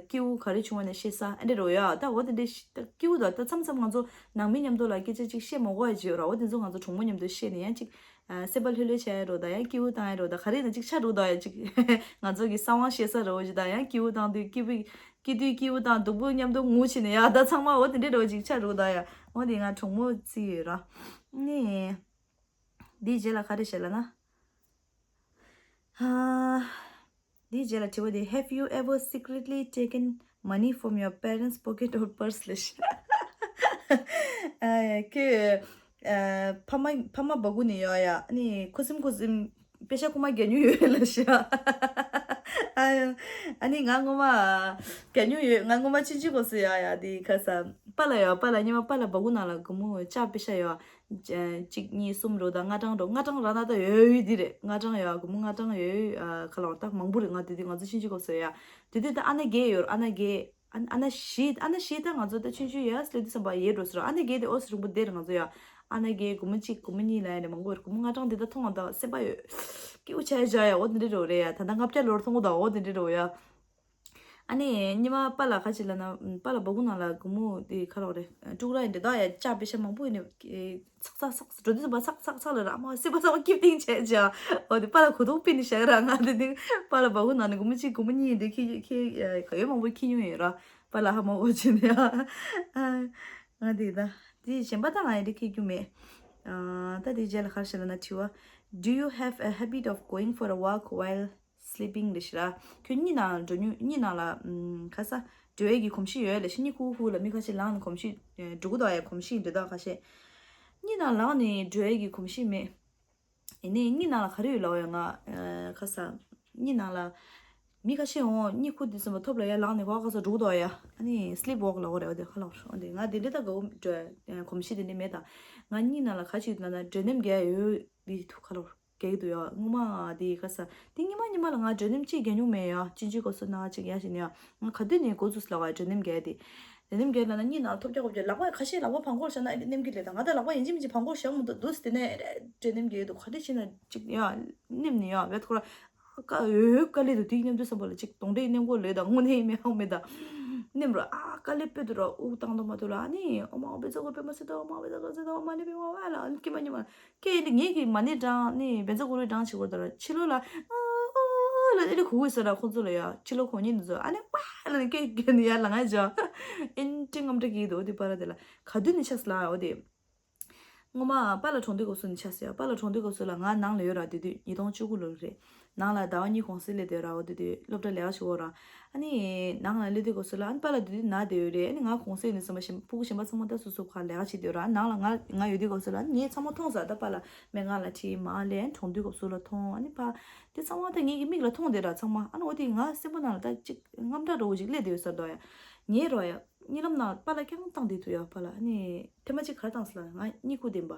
སྐྱིད་པོ་ག་རེ་བྱུང་བ་ནས་བཤད་ས་ཨ་འདྲ་རོ་ཡ་ད་འོ་དེ་འདྲ་སྐྱིད་པོ་ད་ད་མཚམས་མཚམས་ང་ཚོ་ནང་མི་མཉམ་དུ་ལ་སྐད་ཆ་གཅིག་བཤད་མ་དགོས་ཡ་ཅིག་ཡོད་ར་འོ་དེ་ཚོ་ང་ཚོ་གྲོགས་མོ་མཉམ་དུ་བཤད་ནས་ཡང་གཅིག་སེམས་པ་ལྷོད་ལྷོད་བྱས་རོ་ད་ཡང་སྐྱིད་པོ་བཏང་ཡ་རོ་ད་ག་རེ་ན་གཅིག་ཆ་རོ་ད་ཡ་གཅིག་ང་ཚོ་གི་གསང་བ་བཤད་ས་རོ་ཅིག་ད་ཡང་སྐྱིད་པོ་བཏང་དུས་སྐྱིད་པོ་སྐྱིད་དུས་སྐྱིད་པོ་དང་སྡུག་པོ་མཉམ་དུ་ངུ་བྱས་ནས་ཡ་ད་ཚང་མ་འོ་དེ་འདྲ་རོ་ཅིག་ཆ་རོ་ད་ཡ་འོ་དེ་ང་གྲོགས་མོ་བརྩི་ཡོད་ར་ནི། འདིའི་རྗེས་ལ་ག་རེ་བཤད་ལ་ན། ཧ། འདིའི་རྗེས་ལ་དྲི་བ་འདི། Have you ever secretly taken money from your parents' pocket or purse? ལ་ཤ། ཨ་ཁྱོད་ཨ་ཕ་མ་ཕ་མ་སྦ་ཁུག་ནས་ཡོད་ཡ་ཨ་ནི་ཁུ་སིམ་ཁུ་སིམ་པེ་ཤ་ཁུག་མ་རྒྱག་མྱོང་ཡོད་ལ་ཤ། ཨ་ཡ། ཨ་ནི་ང་སྔོན་མ་རྒྱག་མྱོང་ཡོད། ང་སྔོན་མ་ཆུང་ཆུང་སྐབས་སུ་ཡ་ཡ་འདི་ཁ་ས་པཱ་ལགས་ཡ་པཱ་ལགས་སྔོན་མ་པཱ་ལགས་སྦ་ཁུག་ནང་ལ་སྒོར་མོ་ལྕགས་པེ་ཤ་ཡོད། གཅིག་གཉིས་གསུམ་རོ་དང་ལྔ་གྲངས་རོ། ལྔ་གྲངས་ར་ན་ད་ཡོད་ཡོད་འདི་རེད། ལྔ་གྲངས་ཡོད། སྒོར་མོ་ལྔ་གྲངས་ཡོད་ཡོད། ཨ་ཁ་ལོར་ད་མང་པོ་རེད། ང་དེ་དུས་ང་ཚོ་ཆུང་ཆུང་སྐབས་སུ་ཡ། དེ་དུས་ད་ཨ་ན་བརྒྱད་ཡོད་ར། ཨ་ན་བརྒྱད། ཨ་ཨ་ན་བཞི། ཨ་ན་བཞི་ད་ང་ཚོ་ད་ཆུང་ཆུང་ཡ་སླེབས་དུས་ཙམ་པ་ཡལ་འགྲོ་ཟེར་ར། ཨ་ན་བརྒྱད་དེ་ཨོ་སི་རིང་པོ་བསྡད་རེད་ང་ཚོ་ཡ། ཨ་ན་བརྒྱད་སྒོར་མོ་གཅིག་སྒོར་མོ་གཉིས་ལ་ཡ་ནས་མང་པོ་ཡོད་རེད། སྒོར་མོ་ལྔ་གྲངས་དེ་ད་མཐོང་བ་ད་སེམས་པ་ཡོད། སྐྱིད་པོ་ཆགས་བཞག་ཡ། འོ་དེ་འདྲ་རེད་ཡ། ད་ལྟ་ལྔ་བརྒྱ་ལོར་མཐོང་གོ་ད། འོ་དེ་འདྲ་རེད་ཡ། ཨ་ནི་སྔོན་མ་པཱ་ལགས་ཁ་ཅིག་ལ་ན་པཱ་ལགས་སྦ་ཁུག་ནང་ལ་སྒོར་མོ་དེ་ཁ་ལོག་རེད། ཀྲུག་ར་ཡིན་འདྲ་ད་ཡ་ལྕགས་པེ་ཤ་མང་པོ་ཡིན་ནས་ཚག་ཚག་ཚག་འགྲོ་དུས་ཙམ་པ་ཚག་ཚག་ཚག་ལ་ར་ཨ་མ་སེམས་པ་ཚང་མ་སྐྱིད་ཏིང་བྱས་བྱ། འོ་དེ་པཱ་ལགས་གོ་ཐོག་པི་ནི་བཞག་ར། ང་དེ་དུས་པཱ་ལགས་སྦ་ཁུག་ནང་ནས་སྒོར་མོ་གཅིག་སྒོར་མོ་གཉིས་ཡིན་འདྲ་ཁྱེད་ཁྱེད་ག་ཡོད་མང་པོ་ཁྱེར་མྱོང་ཡོད་ར། པཱ་ལགས་ཧ་མ་གོ་བྱས་ནས་ཨ་ང་དེ་ད་དེ་གཞན་པ་ད་ང་ཡིན་འདྲ་ཁྱེར་རྒྱུ་མེད། ཨ་ད་དེ་རྗེས་ལ་ག་རེ་བཤད་ལ་ན་དྲི་བ། Do you have a habit of going for a walk while sleeping? ལ་ཤི་ར། ཁྱོད་གཉིད་ནང་འགྲོ་མྱོང་གཉིད་ནང་ལ་ཨམ་ཁ་ས་འགྲོ་ཡས་ཀྱི་གོམས་གཤིས་ཡོད་ལ་ཤི། གཉིད་ཁུག་ཁུག་ལ་མི་ཁ་ཤས་ལངས་ནས་གོམས་གཤིས་ཨེ་འགྲོ་གི་འདུག་ཡ། གོམས་གཤིས་འདི་དག་ཁ་ཤས། གཉིད་ནང་ལངས་ནས་འགྲོ་ཡས་ཀྱི་གོམས་གཤིས་མེད། ཡིན་ནའི་གཉིད་ནང་ལ་ག་རེ་ཡོད་ལབ་ཡོད་ང་ཨེ་ཁ་ས། གཉིད་ནང་ལ་མི་ཁ་ཤས་འོང་གཉིད་ཁུག་དུས་ཙམ་པ་ཐོབ་ལ་ཡ་ལངས་ནས་གོ་ཁ་ས་འགྲོ་གི་འདུག་ཡ། ཨ་ནི་སི་ལིབ་ཝོག་ལབ་དགོས་རེད། འོ་དེ་ཁ་ལོར་འོ་དེ་ང་དེ་འདྲ་ད་ག་འོ་འགྲོ་གོམས་གཤིས་དེ་འདྲ་མེད་ད། ང་གཉིད་ནང་ལ་ག་ཅིག་ལབ་ན་སྒྲོན་ནམ་རྒྱག་ཡ་ཡོད་འདི་ཐུག་ཁ་ལོར། རྒྱག་གི་འདུག་ཡ། སྔོན་མ་དེ་ག་ས་དེ་ཉི་མ་ཉི་མ་ལ་ང་སྒྲོན་ནམ་གཅིག་རྒྱག་མྱོང་མེད་ཡ། ཅིན་ཅི་གོ་སོ་ན་གཅིག་ཡ་ཞིག་ནས་ཡ། ང་ག་དུས་ནས་འགོ་ཚུགས་ལ་བ་སྒྲོན་ནམ་རྒྱག་དེ། སྒྲོན་ནམ་རྒྱག་ལ་ན་གཉིད་ནང་ཐོབ་རྒྱག་གོ་རྒྱག་ལག་པ་ཁ་ཤས་ལག་པ་བང་གོར་བཞག་ན་ཨེ་ནེམ་གི་ལས་དང་ང་ད་ལག་པ་ཡིན་གཅིག་མིན་གཅིག་བང་གོར་བཞག་མི་འདུག་འདུག་སྟེ་ནས་སྒྲོན་ནམ་རྒྱག་འདུག་ག་འདྲ་བྱས་ན་གཅིག་ཡ་ནེམ་ནས་ཡ་བེད་ཁོ་ར་ཀ་འོ་དཀའ་ལས་འདུག་དེ་མཉམ་དུ་བསམ་པ་ལ་གཅིག་གདོན་འདྲེ་ནེམ་གོ་ལོས་དང་དངོས་གནས་ཡིན་མིན་ཧ་མེད་ད། ནེམ་ར་ཨ་དཀའ་ལས་དཔེ་འདུག་ར་དབུགས་བཏང་དང་མ་ཐུབ་ལ་ཨ་ནི་ཨོ་མ་ཨོ་བེ་ཙོ་གོ་པེ་མ་སི་ཏོ་ཨོ་མ་བེ་ཙོ་གོ་སི་ཏོ་ཨོ་མ་ནི་པེ་མ་ཝ་ལ་ཨ་ནི་ཀི་མ་ཉི་མ། ཁྱེད་ཡིན་དུས་ངེད་ཀྱི་མ་ཎི་བགྲང་ནི་བཛྲ་གུ་རུ་བགྲང་བྱེད་དགོས་དར་ཕྱི་ལོགས་ལ་ཨོ་ཨོ་ལ་ཨེ་རེ་གུ་གུ་ཟེར་ལ་ཁོང་ཚོ་ལ་ཡ་ཕྱི་ལོགས་གོང་ཉིན་འདི་ཚོ་ཨ་ནི་ཝ་ལ་ནི་སྐད་སྐད་ནི་ཡ་ལ་ང་ཅག་ཨེ་འདྲི་རྔམ་སྐྲག་གི་འདུག་དེ་པ་ར་དེ་ལ་ག་དུས་ནི་ཆགས་སི་ལ་ཨོ་དེ། སྔོན་མ་པཱ་ལགས་གྲོངས་དུས་སྐབས་སུ་ནི་ཆགས་སི་ཡ། པཱ་ལགས་གྲོངས་དུས་སྐབས་སུ་ལ་ང་ནང་ལ་ཡོད་ར། དེ་དུས་ཉིས་སྟོང་བཅུ་དགུ་ལོ་རེད། ནང་ལ་ཟླ་བ་གཉིས་གུང་སེང་སླེབས་དེ་ར་འོ་དེ་དུས་སློབ་གྲྭ་ལས་ཀ་བྱེད་འོ་ར། ཨ་ནི་ནང་ལ་སླེབས་དུས་སྐབས་སུ་ལ་ཨ་ནི་པཱ་ལགས་དེ་དུས་ན་བསྡད་ཡོད་རེད། ཨ་ནི་ང་གུང་སེང་ནས་སོང་མ་གཞན་ཕྲུ་གུ་གཞན་པ་ཚང་མ་ད་སོ་སོ་ཁ་ལས་ཀ་བྱེད་དུས་ར། ཨ་ནང་ལ་ང་ང་ཡོད་དུས་སྐབས་སུ་ལ་ཨ་ནི་ངས་ཚང་མ་མཐོང་ས་ད་པཱ་ལགས་སྨན་ཁང་ལ་ཁྲིད་མ་ལན་གྲོངས་དུས་སྐབས་སུ་ལ་མཐོང་། ཨ་ནི་ཕ་དེ་ཚང་མ་ད་ངེད་ཀྱི་མིག་ལ་མཐོང་བསྡད་ར་ཚང་མ། ཨ་ནི་འོ་དེ་ང་སེམས་པ་ནང་ལ་ད་ཅིག་དངངས་སྐྲག་འདྲ་བོ་ཅིག་སླེབས་བསྡད་ཡོད་ས་འདུག་ཡ། ངའི་རོ་ཡ། གཉིད་ལམ་ནང་པཱ་ལགས་རྐྱང་བཏང་བསྡད་འདུག་ཡ། པཱ་ལགས་ཨ་ནི་ཐེངས་མ་གཅིག་ག་རེ་བཏང་སོང་ལབ་ན་ང་གཉིད་ཁུག་བསྡད་པ།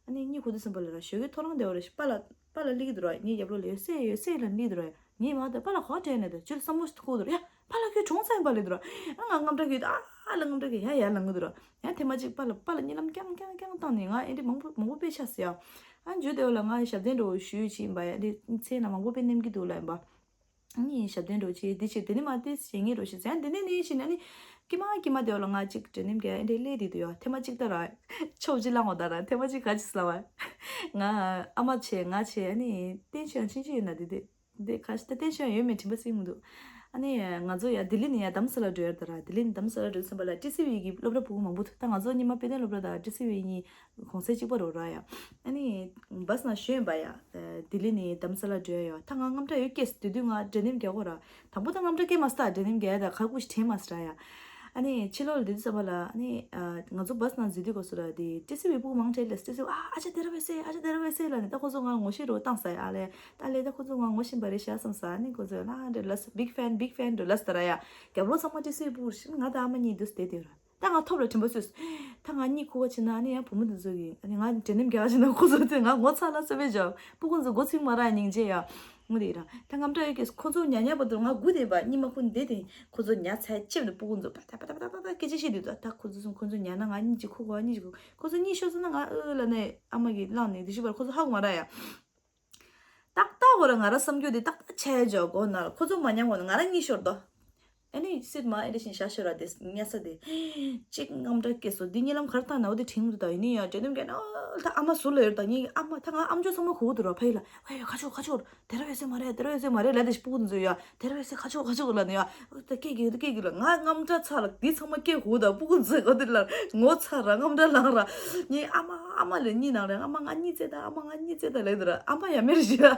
ཨ་ནི་གཉིད་ཁུག་དུས་ཙམ་པ་ལ་ར་ཞོགས་ཀས་ཐོ་རངས་བསྡད་པ་རེད། པཱ་ལགས་པཱ་ལགས་སླེབས་ཀྱི་འདུག་ར། ངའི་རྒྱབ་ལོགས་ལ་ཡོད་སེ་ཡོད་སེ་ལ་སླེབས་འདུག་ར། ངས་མ་ལྟ་པཱ་ལགས་ག་པར་བྲོས་ནས་འདུག་ཅི་ལ་བསམ་བློ་ཞིག་ཐུག་འདུག་ར། ཡ་པཱ་ལགས་ཁྱོད་གྲོངས་ཚར་ཡིན་པ་ལབ་འདུག་ར། ཨ་ང་དངངས་སྐྲག་གི་ཡོད་ཨ་ལ་དངངས་སྐྲག་གི་ཡ་ཡ་ལངས་གི་འདུག་ར། ཡང་ཐེངས་མ་གཅིག་པཱ་ལགས་པཱ་ལགས་གཉིད་ལམ་རྐྱང་རྐྱང་རྐྱང་བཏང་ནས་ང་ཨེ་འདྲི་མང་པོ་མང་པོ་དཔེ་ཆགས་སོང་ཡ། ཨ་འཇུ་དེ་བ་ལ་ང་ཞབས་བརྟན་འགྲོ་ཞུས་ཅིག་ཡིན་པ་ཡ། འདི་ཚེ་ན་མང་པོ་དཔེ་ནེམ་གི་འདུག་ལ་ཡིན་པ། ཨ་ནི་ཞབས་བརྟན་འགྲོ་ཅིག་འདི་ཅིག་དེ་ནི་མ་དེ་བྱེད་ངེས་རོ་ཞིག་ཟེར། འདི་ནི་ནི་ཞིག་ནི་ཀི་མ་ཀི་མ་དེ་བ་ལ་ང་ཅིག་དྲན་ནེམ་ག་འདི་ལས་དེ་དུ་ཡ་ཐེ་མ་ཅིག་ད་ར་ཆོབ་ཅིག་ལ་ངོ་ད་ར་ཐེ་མ་ཅིག་ག་ཅིག་སླ་བ། ང་ཨ་མ་ཆེ་ང་ཆེ་ཨ་ནི་ཏེན་ཤོན་ཆིན་ཆིན་ཡིན་ན་དེ་དེ། འདི་ཁ་ཤས་ཏེན་ཤོན་ཡོད་མེད་དྲན་པ་སྲིད་མི་འདུག་ཨ་ནི་ང་ཚོ་ཡ་ལྡི་ལི་ནས་ཡ་དྷ་རམ་ས་ལ་འགྲོ་ཡ་ད་ར། ལྡི་ལི་ནས་དྷ་རམ་ས་ལ་འགྲོ་ཙམ་པ་ལ་ཊི་སི་ཝི་གི་སློབ་གྲྭ་ཕྲུ་གུ་མང་པོ་འདུག་ད་ང་ཚོ་རྙིང་མ་དཔེ་སྟོན་སློབ་གྲྭ་དང་ཊི་སི་ཝི་གཉིས་གོང་ཚད་གཅིག་པ་རོ་ར་ཡ། ཨ་ནི་བྷ་སི་ནང་ཞོན་པ་ཡ། ལྡི་ལི་ནས་དྷ་རམ་ས་ལ་འགྲོ་ཡ་ཡོད། ད་ང་དངངས་སྐྲག་ཡོད་སྐྱེས་དེ་དུས་ང་དྲན་ནེམ་རྒྱག་གོ་ར། དང་པོ་ད་དངངས་སྐྲག་སྐྱེས་མ་སྟ་དྲན་ནེམ་རྒྱག་ཡ་ད་ཁ་ཁུ་ཞིག་དྲན་མ་སྟ་ཡ། ཨ་ནི་ཕྱི་ལོགས་ལ་དེ་དུས་ཙམ་པ་ལ་ཨ་ནི་ང་ཚོ་བྷ་སི་ནང་འཛུལ་དུས་སྐབས་སུ་ལ་དེ་ཊི་སི་ཝི་ཕྲུ་གུ་མང་དྲགས་ལས་ཊི་སི་ཝི་ཨ་ཨ་ཅག་དེ་ར་བས་སེ་ཨ་ཅག་དེ་ར་བས་སེ་ལ་ནི་ད་ཁོ་ཚོ་ང་ངོ་ཤེས་རོ་བཏང་ས་ཡ། ཨ་ལས་ད་ལས་ད་ཁོ་ཚོ་ང་ངོ་ཤེས་པ་རེད་ཤག་བསམ་ས། ཨ་ནི་ཁོ་ཚོ་ལ་འདྲ་ལས་big fan big fan འདྲ་ལས་ད་ར་ཡ། རྒྱབ་ལོགས་ཚང་མ་ཊི་སི་ཝི་ཕྲུ་གུ་ང་དང་ཨ་མ་གཉིས་འདུག་སྟེ་དེ་ར། ད་ང་ཐོབ་ལ་དྲན་པ་གསོས། ད་ང་གཉིད་ཁུག་པ་ཕྱིན་ན་ཨ་ནི་ཡང་བུ་མོ་འདི་ཚོ་གིས་ཨ་ནི་ང་དྲན་ནེམ་རྒྱག་ཕྱིན་ན་ཁོ་ཚོ་དེ་ང་ངོ་ཚ་ལ་སོ་པའི་ཇོ་སྤུ་གུ་ཚོ་མགོ་ཚིག་མ་ར་སྙིང་རྗེ་ཡ། ངུ་དེ་ར་ད་ངམ་ཏྲ་ཡོད་ཀྱི་ཁོ་ཚོ་ཉ་ཉ་བར་དུ་ང་སྒུག་བསྡད་པ། གཉིད་མ་ཁུག་བསྡད་དེ་ཁོ་ཚོ་ཉ་ཚ་ལྕེབ་ནས་སྤུ་གུ་ཚོ་པ་ཏ་པ་ཏ་པ་ཏ་པ་སྐད་ཆ་བཤད་དུས་ད་ད་ཁོ་ཚོ་གསུམ་ཁོ་ཚོ་ཉ་ན་ང་གཉིད་ཅིག་ཁུག་གོ་གཉིད་ཅིག་ཁུག་ཁོ་ཚོ་གཉིད་ཤོར་སོང་ན་ང་ཨོ་ལ་ནས་ཨ་མ་གིས་བླངས་ནས་དེ་ཤི་བར་ཁོ་ཚོ་ཧ་གོ་མ་ར་ཡ། ཏག་ཏག་གོ་ར་ང་ར་བསམ་རྒྱུ་དེ་ཏག་ཏག་ཆད་འཇོག་གོ་ན་ཁོ་ཚོ་མ་ཉམས་གོ་ན་ང་ར་གཉིད་ཤོར་དོ། ཨ་ནི་སྲིད་མ་ཨེ་རེ་བཞིན་ཞག་ཤོར་ར་དེ་ཉལ་ས་དེ། གཅིག་དངངས་སྐྲག་སྐྱེས་སོ། འདི་གཉིད་ལམ་གར་བཏང་ན་འོ་དེ་དྲན་གི་འདུག་ད་ཡིན་ནི་ཡ་དྲན་ནམ་ག་ན་ད་ཨ་མ་ཟུར་ལ་ཡོད་ད་ངའི་ཨ་མ་ད་ང་ཨམ་ཅོག་ཚང་མ་གོ་གི་འདུག་ར་ཕ་ཡི་ལ་ཨ་ཡ་ཁ་ཕྱོགས་ཁ་ཕྱོགས་དེ་ར་བས་སེ་མ་རེད་དེ་ར་བས་སེ་མ་རེད་ལ་དེ་སྤུ་གུ་འཛུལ་ཡ་དེ་ར་བས་སེ་ཁ་ཕྱོགས་ཁ་ཕྱོགས་ལ་ནི་ཡ་ད་སྐད་གི་ད་སྐད་གི་ལ་ང་དངངས་སྐྲག་ཚ་ལ་འདི་ཚང་མ་སྐད་གོ་ད་སྤུ་གུ་འཛུལ་གོ་དེ་ལ་ངོ་ཚ་ར་དངངས་སྐྲག་ལངས་ར་ངའི་ཨ་མ་ཨ་མ་ལ་གཉིད་ནང་རེད་ཨ་མ་ང་གཉིད་སད་ད་ཨ་མ་ང་གཉིད་སད་ད་ལེགས་འདུག་ར་ཨ་མ་ཡ་མེར་ཞུ་ཡ་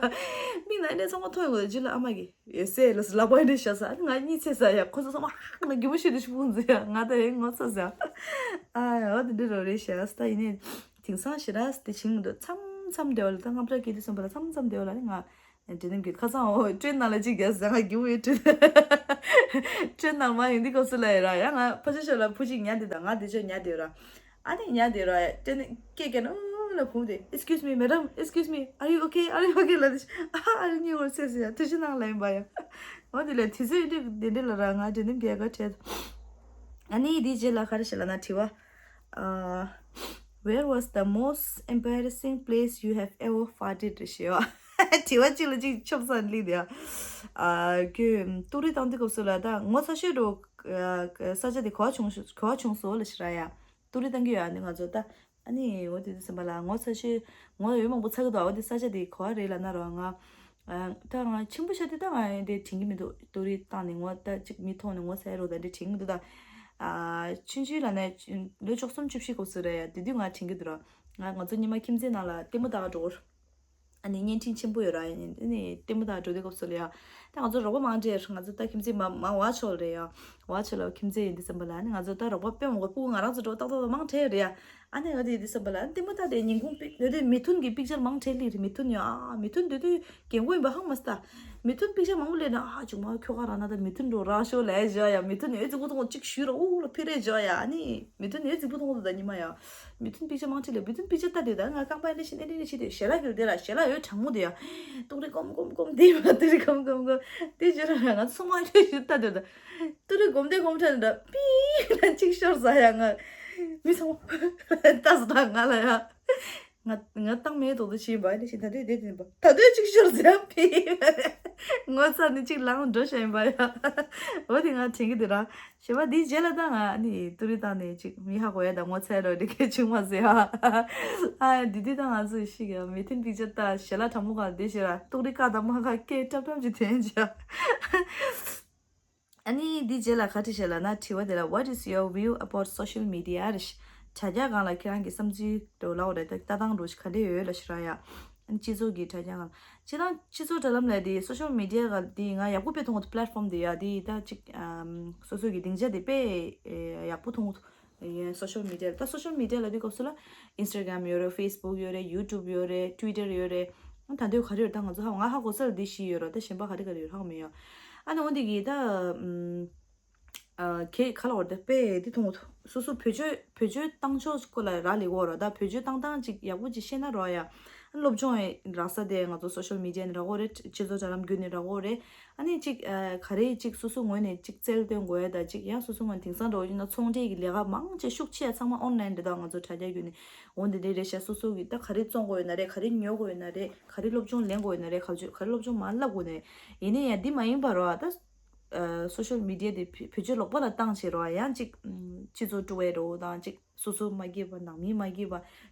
མིག་ནང་ནས་ཚང་མ་མཐོང་ཡོང་གོ་ད་ཇི་ལ་ཨ་མ་གི་ཡེ་སེ་ལ་སི་ལ་པོ་ཡེ་ནས་ཤ་ས་ང་གཉིད་ཚེ་ས་ཡ་ཁོ་ཚོ་ཚང་མ་ཧ་ན་གི་མོ་ཤི་དུ་ཤི་ཕུག་འཛི་ཡ་ང་ད་ཡེ་ངོ་ཚ་ས་ཨ་ཡ་འོ་དེ་འདྲ་རོ་རེད་ཤ་ས་ད་ཡིན་ནས་དེང་སང་ཞེ་དྲག་དེ་བྱིང་མི་འདུག་མཚམས་མཚམས་དེ་བ་ལ་ད་དངངས་སྐྲག་སྐྱེ་དུས་ཙམ་པ་ལ་མཚམས་མཚམས་དེ་བ་ལ་ནི་ང་འདྲེ་ནམ་གྱི་ཁ་སང་འོ་ཊྲེན་ནང་ལ་ཅིག་རྒྱ་ཟ་ང་གི་མོ་ཡེ་ཊྲེན་ཊྲེན་ནང་མ་ཡིན་དུས་སྐབས་སུ་ལ་ཡེ་ར་ཡ་ང་ཕ་ཆུ་ཤོར་ལ་བུ་ཅིག་ཉལ་དེ་དང་ང་དེ་ཆོ་ཉལ་དེ་ར། ཨ་ནི་ཉལ་དེ་ར་ཡ་ཊྲེན་སྐད་རྒྱག་ན་ཨུ་ལ་ཁུང་དེ། Excuse me, madam, excuse me, are you okay, are you okay? ལ་དེ་ཨ་ཨ་ནི་ངོ་ཚེ་ཟེར་ཡ་ཐུ་ཤི་ནང་ལ་ཡིན་པ་ཡ། འོ་དེ་ལས་དུས་ཚོད་འདི་འདི་འདྲ་ལ་ར་ང་དྲན་ནམ་རྒྱ་གར་བྲལ། ཨ་ནི་དེའི་རྗེས་ལ་ག་རེ་ཞིག་ལ་ན་དྲི་བ། ཨ། Where was the most embarrassing place you have ever farted? རེ་ཞེས་བ། དྲི་བ་གཅིག་ལ་གཅིག་ཆོབ་ས་ལི་དེ་ཡ། ཨ་ཁྱོད་ཏུ་རི་བཏང་དུས་སྐབས་སུ་ལ་ད་ངོ་ཚ་ཤོས་འགྲོ་ས་ཆ་དེ་ག་བ་བྱུང་ག་བ་བྱུང་སོང་ལ་ཞེ་ར་ཡ། ཏུ་རི་བཏང་གི་ཡོད་ཨ་ནི་ང་ཚོ་ད། ཨ་ནི་འོ་དེ་དུས་ཙམ་པ་ལ་ངོ་ཚ་ཤོས་ངོ་ཡོད་མང་པོ་ཚ་གི་འདུག་འོ་དེ་ས་ཆ་དེ་ག་བ་རེད་ལ་ན་རོ་ང་། ཨ་ད་ང་ཆེན་པོ་ཤ་དེ་ད་ང་དེ་དྲན་གི་མི་འདུག་ཏུ་རི་བཏང་ནས་ངོ་ད་ཅིག་མི་མཐོང་ནས་ངོ་ཚ་ཡ་རོ་ད་དེ་དྲན་གི་མི་འདུག་ད། ཨ་ཆུང་ཆུང་ལ་ནས་ལོ་བཅུ་གསུམ་བཅུ་བཞི་སྐབས་སུ་རེད་ཡ་དེ་དུས་ང་དྲན་གི་འདུག་ར། ང་ང་ཚོ་ཉི་མ་ཁྱིམ་མཚེས་ནང་ལ་ལྟད་མོ་ལྟ་ག་འགྲོ་གི་རེད། ཨ་ནི་བརྙན་འཕྲིན་ཆེན་པོ་ཡོད་ར་ཡིན་ཨ་ནི་ལྟད་མོ་ལྟ་འགྲོ་དུས་སྐབས་སུ་ལ་ཡ། ད་ང་ཚོ་རོགས་པ་མང་དྲགས་ང་ཚོ་ད་ཁྱིམ་མཚེས་མ་མ་བ་ཆོག་རེད་ཡ། བ་ཆོག་ལ་ཁྱིམ་མཚེས་ཡིན་དུས་ཙམ་པ་ལ་ཨ་ནི་ང་ཚོ་ད་རོགས་པ་དཔེ་མང་པོ་སྤུ་གུ་ང་རང་ཚོ་འགྲོ་ཏག་ཏག་ཏག་མང་དྲགས་རེད་ཡ། ཨ་ནི་ང་ཚོ་ཡིན་དུས་ཙམ་པ་ལ་ལྟད་མོ་ལྟ་དེ་ཉིན་གུང་པི་ནོ་དེ་མི་མཐུན་གྱི་པིག་ཅར་མང་དྲགས་ལི་རེད་མི་མཐུན་ཡ་ཨ་མི་མཐུན་དེ་དུས་རྒན་གོག་ཡིན་པ་ཧང་མ་སྟ། མི་མཐུན་པིག་ཅར་མང་པོ་ལས་ན་ཨ་ཅུང་མ་ཁྱོ་ག་རང་ན་ད་མི་མཐུན་འགྲོ་རང་ཤོ་ལས་བཞག་ཡ་མི་མཐུན་ཡོད་ཅིག་པོ་ཐོང་གཅིག་ཞུས་ར་ཨུ་ལ་ཕི་རེ་བཞག་ཡ་ཨ་ནི་མི་མཐུན་ཡོད་ཅིག་པོ་ཐོང་ད་ཉི་མ་ཡ། མི་མཐུན་པིག་ཅར་མང་ཆེ་ལས་མི་མཐུན་པིག་ཅར་ལྟ་དེ་ད་ང་རྐང་པ་ཨེ་འདྲ་ཞིག་ཨེ་འདྲ་ཞིག་དེ་ཞལ་ལག་གིལ་དེ་ལ་ཞལ་ལག་ཡོད་གྲང་མོ་དེ་ཡ། ཏུག་རི་ཀོམ་ཀོམ་ཀོམ་དེ་མ་ཏུག་རི་ཀོམ་ཀོམ་ཀོམ་དེ་བརྗོད་ར་ང་ཚོ་མ་ཨེ་འདྲ་ཞིག་ལྟ་དེ་ད། ཏུག་རི་ཀོམ་དེ་ཀོམ་ཁྲ་དེ་ད་པི་ན་གཅིག་ཤོར་ཟ་ཡ་ང་། མི་ཚང་མ་ལྟ་ཟ་ད་ང་ལ་ཡ། ང་ང་བཏང་མེད་དོག་དོ་བྱིན་པ་ཨེ་འདྲ་ཞིག་ད་དུས་དེ་དེ་ད་ད་དུས་གཅིག་ཤོར་ཟ་ཡ་པི། ངོ་ཚ་ནི་གཅིག་ལངས་འགྲོ་ཤ་ཡིན་པ་ཡ། འོ་དེ་ང་དྲན་གི་དེ་ར། ཞེས་པ་འདིའི་རྗེས་ལ་ད་ང་ནི་ཏུ་རི་བཏང་ནས་ཅིག་མི་ཧ་གོ་ཡ་ད་ངོ་ཚ་ཡ་རོ་དེ་གས་བྱུང་མ་ཟེར་ཨ། ཨ་འདི་དུས་ད་ང་ཚོས་ཤིག་ཡ་མི་མཐུན་པིག་ཅར་ད་ཞལ་ལག་གྲང་མོ་གང་དེ་ཞེས་ར་ཏུག་རི་ཀ་ད་མ་ཁ་སྐད་ཏྲབ་ཏྲབ་ཅིག་ཐོན་ཅིག་ཨ་ནི་འདིའི་རྗེས་ལ་ག་རེ་ཞེས་ལ་ན་དྲི་བ་དེ་ལ། What is your view about social media? རེ་ཞིག་དྲ་རྒྱ་སྒང་ལ་ཁྱེད་རང་གི་བསམ་ཚུལ་འགྲོ་ལ་འོ་རེད་ད་ལྟ་སྟངས་འགྲོ་ཞིག་ག་འདྲ་ཡོད་ལ་ཞེས་ར་ཡ། ཨ་ནི་སྤྱི་ཚོགས་ཀྱི་དྲ་རྒྱ་སྒང་ལ། སྤྱིར་བཏང་སྤྱི་ཚོགས་དྲ་ལམ་ལ་དེ་སོ་ཤལ་མི་ཌི་ཡ་ག་དེ་ང་ཡག་པོ་དཔེ་མཐོང་གི་འདུག་པི་ལེཊ་ཕོམ་དེ་ཡ་དེ་ད་ཅིག་ཨམ་སོ་སོ་གི་སྡིངས་ཆ་དེ་དཔེ་ཡག་པོ་མཐོང་གི་འདུག་ཡིན་སོ་ཤལ་མི་ཌི་ཡ་ལ་ད་སོ་ཤལ་མི་ཌི་ཡ་ལ་དུས་སྐབས་སུ་ལ་ཨིན་སི་ཊ་གྷ་རམ་ཡོད་རེད། ཕེ་སི་བུག་ཡོད་རེད། ཡུ་ཊུབ་ཡོད་རེད། ཊུ་ཝི་ཊར་ཡོད་རེད། ད་དུང་ག་རེ་ཡོད་ད་ང་ཚོ་ཧ་ང་ཧ་གོ་ས་ལ་དེ་བཞི་ཡོད་རེད། ད་གཞན་པ་ག་རེ་ག་རེ་ཡོད་ཧ་གོ་མི་ཡོད། ཨ་ནི་འོ་དེ་གི་ད་ཨམ། ཨ་ཁྱེད་ག་ལ་བར་དུ་དཔེ་དེ་མཐོང་གི་འདུག་སོ་སོ་བེད་སྤྱོད་བེད་སྤྱོད་བཏང་ཕྱོགས་སྐོར་ལ་རག་ལས་གོ་ར་ད་བེད་སྤྱོད་བཏང་སྟངས་ཅིག་ཡག་པོ་ཅིག་ཤེས་ན་རོགས་ཡ། ཨ་ སློབ་སྦྱོང་ཡི་རག་ས་དེ་ང་ཚོ་social media་ནས་རག་གོ་རེད། སྤྱི་ཚོགས་དྲ་ལམ་བརྒྱུད་ནས་རག་གོ་རེད། ཨ་ནི་ཅིག་ཨ་ག་རེ་ཅིག་སོ་སོ་ངོས་ནས་ཅིག་རྩལ་སྟོན་དགོས་ཡ་ད་ཅིག་ཡང་སོ་སོ་ངོས་ནས་དེང་སང་འགྲོ་ཡིན་ན་ཚོང་འབྲེལ་གྱི་ལས་ཀ་མང་ཆེ་ཤུགས་ཆེ་ཡ་ཚང་མ་online་རེད། ད་ང་ཚོ་དྲ་རྒྱ་བརྒྱུད་ནས་འོ་འདི་འདྲའི་རེད་ཤག་སོ་སོ་གི་ད་ག་རེ་བཙོང་དགོས་ཡོད་ན་རེད། ག་རེ་ཉོ་དགོས་ཡོད་ན་རེད། ག་རེ་སློབ་སྦྱོང་ལེན་དགོས་ཡོད་ན་རེད། ག་ཚོད་ག་རེ་སློབ་སྦྱོང་མར་བསླབ་དགོས་ན་རེད། ཡིན་ན་ཡང་འདི་མ་ཡིན་པ་རོ་ད་ཨ་social media་དེ་བེད་བེད་སྤྱོད་ལོག་པ་ལ་བཏང་བྱས་རོ་ཡང་ཅིག་ཨམ་སྤྱི་ཚོགས་དཀྲུག་པའི་རོ་དང་ཅིག་སོ་སོ་མ་སྐྱིད་པ་ནང་མི་མ་སྐྱིད་པ།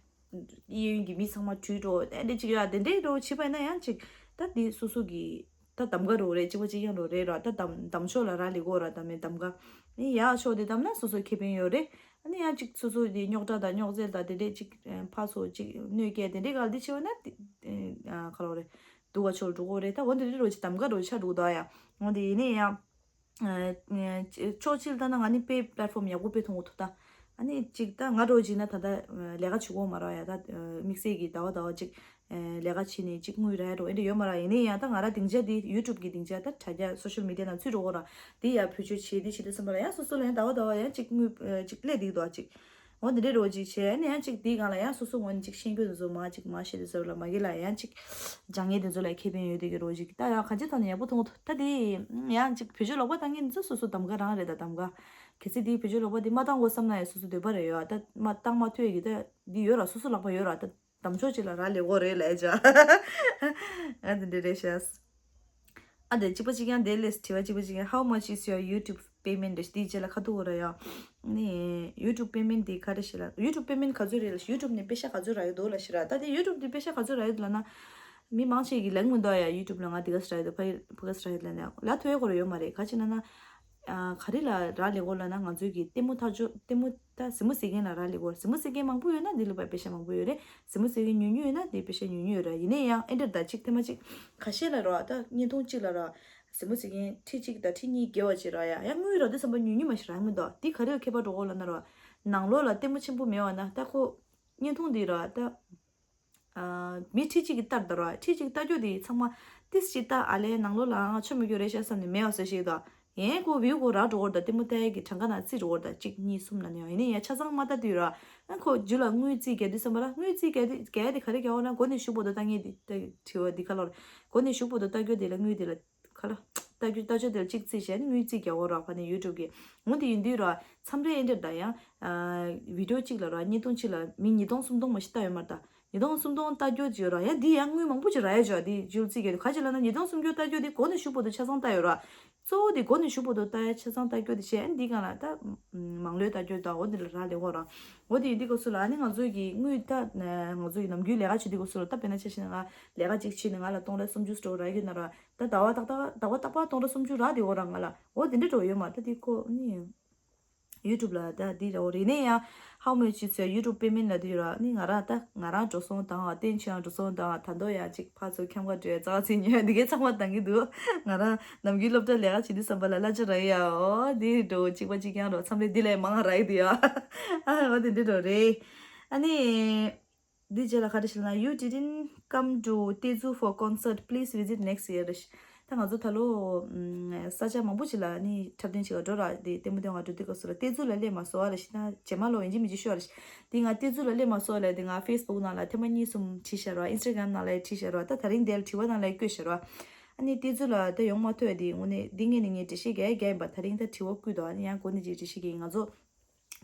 གཡས་གཡོན་གྱི་མི་ཚང་མ་བྲོས་འགྲོ་དེ་འདྲ་ཅིག་ཡོད་དེ་འདྲའི་རོ་བྱེད་པ་ཡིན་ན་ཡང་ཅིག་ད་འདི་སོ་སོ་གི་ད་གདམ་ག་རོ་རེད། གཅིག་པ་གཅིག་རྐྱང་རོ་རེད་ར། ད་གདམ་གདམ་ཕྱོགས་ལ་རག་ལས་གོ་ར། ད་མེད་གདམ་ག་ནི་ཡག་ཕྱོགས་དེ་གདམ་ན་སོ་སོ་ཁེ་ཕན་ཡོད་རེད། ཨ་ནི་ཡང་ཅིག་སོ་སོ་དེ་རྙོག་དྲ་དང་རྙོག་འཛིང་དང་དེ་འདྲས་ཅིག་ཕར་ཚུར་ཅིག་གནོད་སྐྱེལ་དེ་འདྲས་ག་ལ་དེ་བྱེད་པ་ན་དེ་ཨ་ག་རོ་རེད། སྡུག་ག་ཕྱོགས་འགྲོ་གོ་རེད། ད་འོ་འདི་འདྲས་རོ་ཅིག་གདམ་ག་རོ་ཆགས་འགྲོ་གི་འདུག་ཡ། འོ་འདི་ཡིན་ནའི་ཡང་། ཕྱོགས་གཅིག་ལ་ལྟ་ན་ང་ནི་དཔེ་platform་ཡག་པོ་དཔེ་མཐོང་གི་འདུག་ད། ཨ་ནི་གཅིག་ད་ང་འདྲ་བོ་ཅིག་ན་ད་ལྟ་ལས་ཀ་བྱེད་ཀྱི་ཡོད་མ་རེད་ཡ། ད་དམིགས་བསལ་གྱི་ཟླ་བ་ཟླ་བ་ཅིག་ལས་ཀ་བྱས་ནས་ཅིག་དངུལ་རག་ཡ་འདྲ་བོ་ཨེ་འདྲ་ཡོད་མ་རེད། ཡིན་ནའི་ཡང་ད་ང་རང་སྡིངས་ཆ་འདི་YouTube་གི་སྡིངས་ཆ་ད་དྲ་རྒྱ་social media་ནང་ཚུད་འགྲོ་གི་རེད། འདི་ཡ་བེད་སྤྱོད་བྱེད་འདི་བྱེད་དུས་ཙམ་པ་ལ་ཡང་སོ་སོ་ལ་ཡང་ཟླ་བ་ཟླ་བ་ཡང་ཅིག་དངུལ་ཅིག་སླེབས་བསྡད་ཀྱི་འདུག་ཅིག་འོ་འདི་འདྲའི་རོ་ཅིག་བྱས་ནས་ཡང་ཅིག་འདིའི་སྒང་ལ་ཡང་སོ་སོ་ངོས་ནས་ཅིག་ཤེས་རྒྱུ་དེ་ཚོ་མ་ཅིག་མ་ཤེས་དེ་ཚོ་ལ་མ་གི་ལ་ཡང་ཅིག་སྦྱང་ཡས་དེ་ཚོ་ལ་ཁེ་ཕན་ཡོད་དེ་གི་རོ་ཅིག་ད་ཡང་གང་ཅི་ཐོག་ནས་ཡག་པོ་མཐོང་གི་འདུག་ད་དེ་ཡང་ཅིག་བེད་སྤྱོད་ལོག་པ་བཏང་མཁན་ཚོ་སོ་སོ་གདམ་ག་རང་རེད། ད་གདམ་ག་གལ་སྲིད་དེ་བེད་སྤྱོད་ལོག་པ་དེ་མ་བཏང་དགོས་བསམ་ན་ཡང་སོ་སོ་འདོད་པ་རེད་ཡོད། ད་མ་བཏང་མ་ཐུབ་ཡས་ཀྱི་ད་འདི་ཡོད་ར། སོ་སོ་ལག་པ་ཡོད་ར། ད་གདམ་ཕྱོགས་ཅིག་ལ་རག་ལས་གོ་རེད་ལབ་ཡ་ཅག་ཨ་འདི་འདྲ་རེད་ཤག་ཨ་དེ་གཅིག་པ་གཅིག་རྐྱང་དེ་ལས་དྲི་བ་གཅིག་པ་གཅིག་རྐྱང་། How much is your YouTube payment? རེད། དེའི་རྗེས་ལ་ཁ་ཐུག་གོ་ར་ཡ། ནི་YouTube payment་དེ་ག་རེ་ཞིག་ལ། YouTube payment་ག་ཚོད་རེད་ལ། YouTube་ནས་པེ་ཤ་ག་ཚོད་རག་གི་འདུག་ལ་ཞིག་ར། ད་དེ་YouTube་ནས་པེ་ཤ་ག་ཚོད་རག་གི་འདུག་ལ་ན། མི་མང་ཆེ་གི་ལན་མི་འདུག་ཡ། YouTube་ལ་ང་དེ་ག་ཚོད་རག་གི་འདུག་ཕ་ཕ་ག་ཚོད་རག་གི་འདུག་ལ་ན་ལ་ཐོས་གོ་ར་ཡོད་མ་རེད། ག་ཅི་ན་ན། ཨ་ག་རེ་ལ་རག་ལས་གོ་ལ་ན། ང་ཚོའི་གི་ལྟད་མོ་ཐག་ཆོད་ལྟད་མོ་ད་གཟིགས་མོ་གཟིགས་མཁན་ལ་རག་ལས་གོ། གཟིགས་མོ་གཟིགས་མཁན་མང་པོ་ཡོད་ན་འདི་ལ་པ་པེ་ཤ་མང་པོ་ཡོད་རེད། གཟིགས་མོ་གཟིགས་མཁན་ཉུང་ཉུང་ཡོད་ན་འདི་པེ་ཤ་ཉུང་ཉུང་ཡོད་ར། ཡིན་ན་ཡང་ཨེ་འདྲ་ད་ཅིག་ཐེངས་མ་ཅིག་ཁ་ཤས་ལ་ར་ད་བརྙན་ཐུང་གཅིག་ལ་ར་གཟིགས་མོ་གཟིགས་མཁན་ཁྲི་གཅིག་དང་ཁྲི་གཉིས་བརྒལ་བ་ཅིག་རག་ཡ། ཡང་དངུལ་རག་དུས་ཙམ་པ་ཉུང་ཉུང་མ་ཞིག་རག་མི་འདུག་འདི་ག་རེ་ལ་ཁྱད་པར་འགྲོ་གོ་ལ་ན་ར། ནང་ལོགས་ལ་ལྟད་མོ་ཆེན་པོ་མེད་བ་ན་ད་ཁོ་བརྙན་ཐུང་འདི་ར་ད། ཨ་མི་ཁྲི་གཅིག་གིས་ལྟ་དུས་ར། ཁྲི་གཅིག་ལྟ་རྒྱུ་དེ་ཚང་མ་ཏིས་ཅིག་ལྟ་ཨ་ལས་ནང་ལོགས་ལ་ང་ཆོ་མི་རྒྱུ་རེད་ཤག་བསམ་ནས་མེད་བ་བཟོ་ཞིག་དང་། ཡང་ཁོ་བིའུ་ཁོ་རག་འགྲོ་གོ་ར། ད་ལྟད་མོ་ལྟ་ཡས་ཀྱི་གྲངས་ཀ་ནང་རྩིས་འགྲོ་གོ་ར། ད་གཅིག་གཉིས་གསུམ་ལ་ནས་ཡང་ཡིན་ན་ཡང་ཆ་ཚང་མ་ལྟ་དུས་ར། ཨ་ཁོ་རྒྱུ་ལ་དངུལ་རྩིས་རྒྱག་དུས་ཙམ་པ་ར། དངུལ་རྩིས་རྒྱག་དུས་རྒྱག་ཡས་དེ་ག་རེ་རྒྱག་འོ་ན་མགོ་ནས་གཞུག་བར་དུ་ལྟ་མཁན་དེ་ལྟ་དྲི་བ་འདི་ག་ལོར། མགོ་ནས་གཞུག་བར་དུ་ལྟ་རྒྱུ་དེ་ལ་དངུལ་དེ་ལ་ག་ལ། ལྟ་རྒྱུ་ལྟ་ཆོག་དེ་ལ་གཅིག་རྩིས་བྱས་ནས་དངུལ་རྩིས་རྒྱག་འོ་ར། ཕ་ནས་YouTube་གི་འོ་དེ་ཡིན་དུས་ར། མཚམས་རེ་ཨེ་འདྲ་ད་ཡང་ཨ་བི་ཌིའོ་གཅིག་ལ་ར་བརྙན་ཐུང་གཅིག་ལ་མི་ཉིས་སྟོང་སུམ་སྟོང་མ་ཞིག་ལྟ་ཡོད་མ་རེད་ད། ཉིས་སྟོང་སུམ་སྟོང་ལྟ་རྒྱུ་ཅིག་ཡོད་ར། ཡང་འདི་ཡང་དངུལ་མང་པོ་ཅིག་རག་ཡ་ཅིག་ཡོད། འདི་ཇུ་ལ་རྩིས་རྒྱག་དུས་ག་ཅི་ལབ་ན་ཉིས་སྟོང་སུམ་ཅུ་ལྟ་རྒྱུ་འདི་མགོ་ནས་གཞུག་བར་དུ་ཆ་ཚང་ལྟ་ཡོད་ར། གཙོ་བོ་འདི་མགོ་ནས་གཞུག་བར་དུ་ལྟ་ཡ་ཆ་ཚང་ལྟ་རྒྱུ་འདི་བྱས། ཨ་ནི་འདི་སྒང་ལ་ད་མང་ལོས་ལྟ་རྒྱུ་ད་འོ་འདི་ལ་རག་ལས་འོ་ར། འོ་དེ་ཡིན་དུས་སྐབས་སུ་ལ་ཨ་ནི་ང་ཚོའི་གི་དངུལ་ད་ང་ཚོའི་གི་ནམ་རྒྱུན་ལས་ཀ་བྱེད་དུས་སྐབས་སུ་ལ་ད་དཔེར་ན་ཆ་བཞག་ན་ང་ལས་ཀ་ཅིག་བྱས་ནས་ང་ལ་སྟོང་ཕྲག་སུམ་ཅུ་སྤྲོད་རག་གི་ན་ར། ད་ཟླ་བ་ཏག་ཏག་ཟླ་བ་རྟག་པར་སྟོང་ཕྲག་སུམ་ཅུ་རག་དེ་འོ་ར་ང་ལ་འོ་དེ་འདྲ་འགྲོ་ཡོད་མ་རེད། ད་དེ་ཁོ་ནི་YouTube་ལ་ད་འདི་ར་འོ་རེད། ནས་ཡང་How much is your YouTube payment་ལ་དེ་ར་ནི་ང་རང་ད་ང་རང་འགྲོ་སོང་བཏང་བ་བསྟན་ཆོས་ཡང་འགྲོ་སོང་བཏང་བ་ད་དོ་ཡང་ཅིག་ཕར་ཚུར་འཁྱམ་ག་འགྲོ་ཡ་རྩ་བ་ཚིག་ཉོ་ཡ་འདི་གའི་ཚང་མ་བཏང་གི་འདུག་ང་རང་ནམ་རྒྱུན་སློབ་གྲྭ་ལས་ཀ་བྱེད་དུས་ཙམ་པ་ལ་གླ་ཆ་རག་ཡ་འོ་དེ་འགྲོ་གཅིག་པ་གཅིག་རྐྱང་འགྲོ་མཚམས་རེ་འདི་ལས་མང་རག་གི་འདུག་ཡ་ཨ་འོ་དེ་འདྲ་འགྲོ་རེད། ཨ་ནི། འདི་རྗེས་ལ་ག་རེ་ཞིག་ལབ་ན། You didn't come to Tezu for concert. Please visit next year. ད་ང་ཚོ་ད་ལོ་ཨམ་ས་ཆ་མང་པོ་ཞིག་ལ་ནི་འཁྲབ་སྟོན་བྱེད་ག་འགྲོ་ར། དེ་ལྟད་མོ་སྟོན་ག་འགྲོ་དུས་སྐབས་སུ་ལ་ཏེ་ཛུ་ལ་སླེབས་མ་སོང་བ་ལ་ཞིག་ན་རྗེས་མ་ལོ་ཡིན་གཅིག་མིན་གཅིག་ཤོད་ར་ཞིག་དེ་ང་ཏེ་ཛུ་ལ་སླེབས་མ་སོང་བ་ལ་དེ་ང་ཕེ་སི་བུག་ནང་ལ་ཐེངས་མ་གཉིས་གསུམ་བྲིས་བཞག་ར། ཨིན་སི་ཊ་གྷ་རམ་ནང་ལ་བྲིས་བཞག་ར། ད་དེ་རིང་དེ་ལ་དྲི་བ་ནང་ལ་བཀོད་བཞག་ར། ཨ་ནི་ཏེ་ཛུ་ལ་ད་ཡོང་མ་ཐུབ་ཡ་དེ་དངོས་གནས་འདི་ངས་ནི་ངས་འགྲེལ་བཤད་རྒྱག་རྒྱག་ཡིན་པ། ད་རིང་ད་དྲི་བ་བཀོད་འདུག་ཨ་ནི་ཡང་འགོ་ནས་ཅིག་འགྲེལ་བཤད་རྒྱག་ཡིན། ང་ཚོ་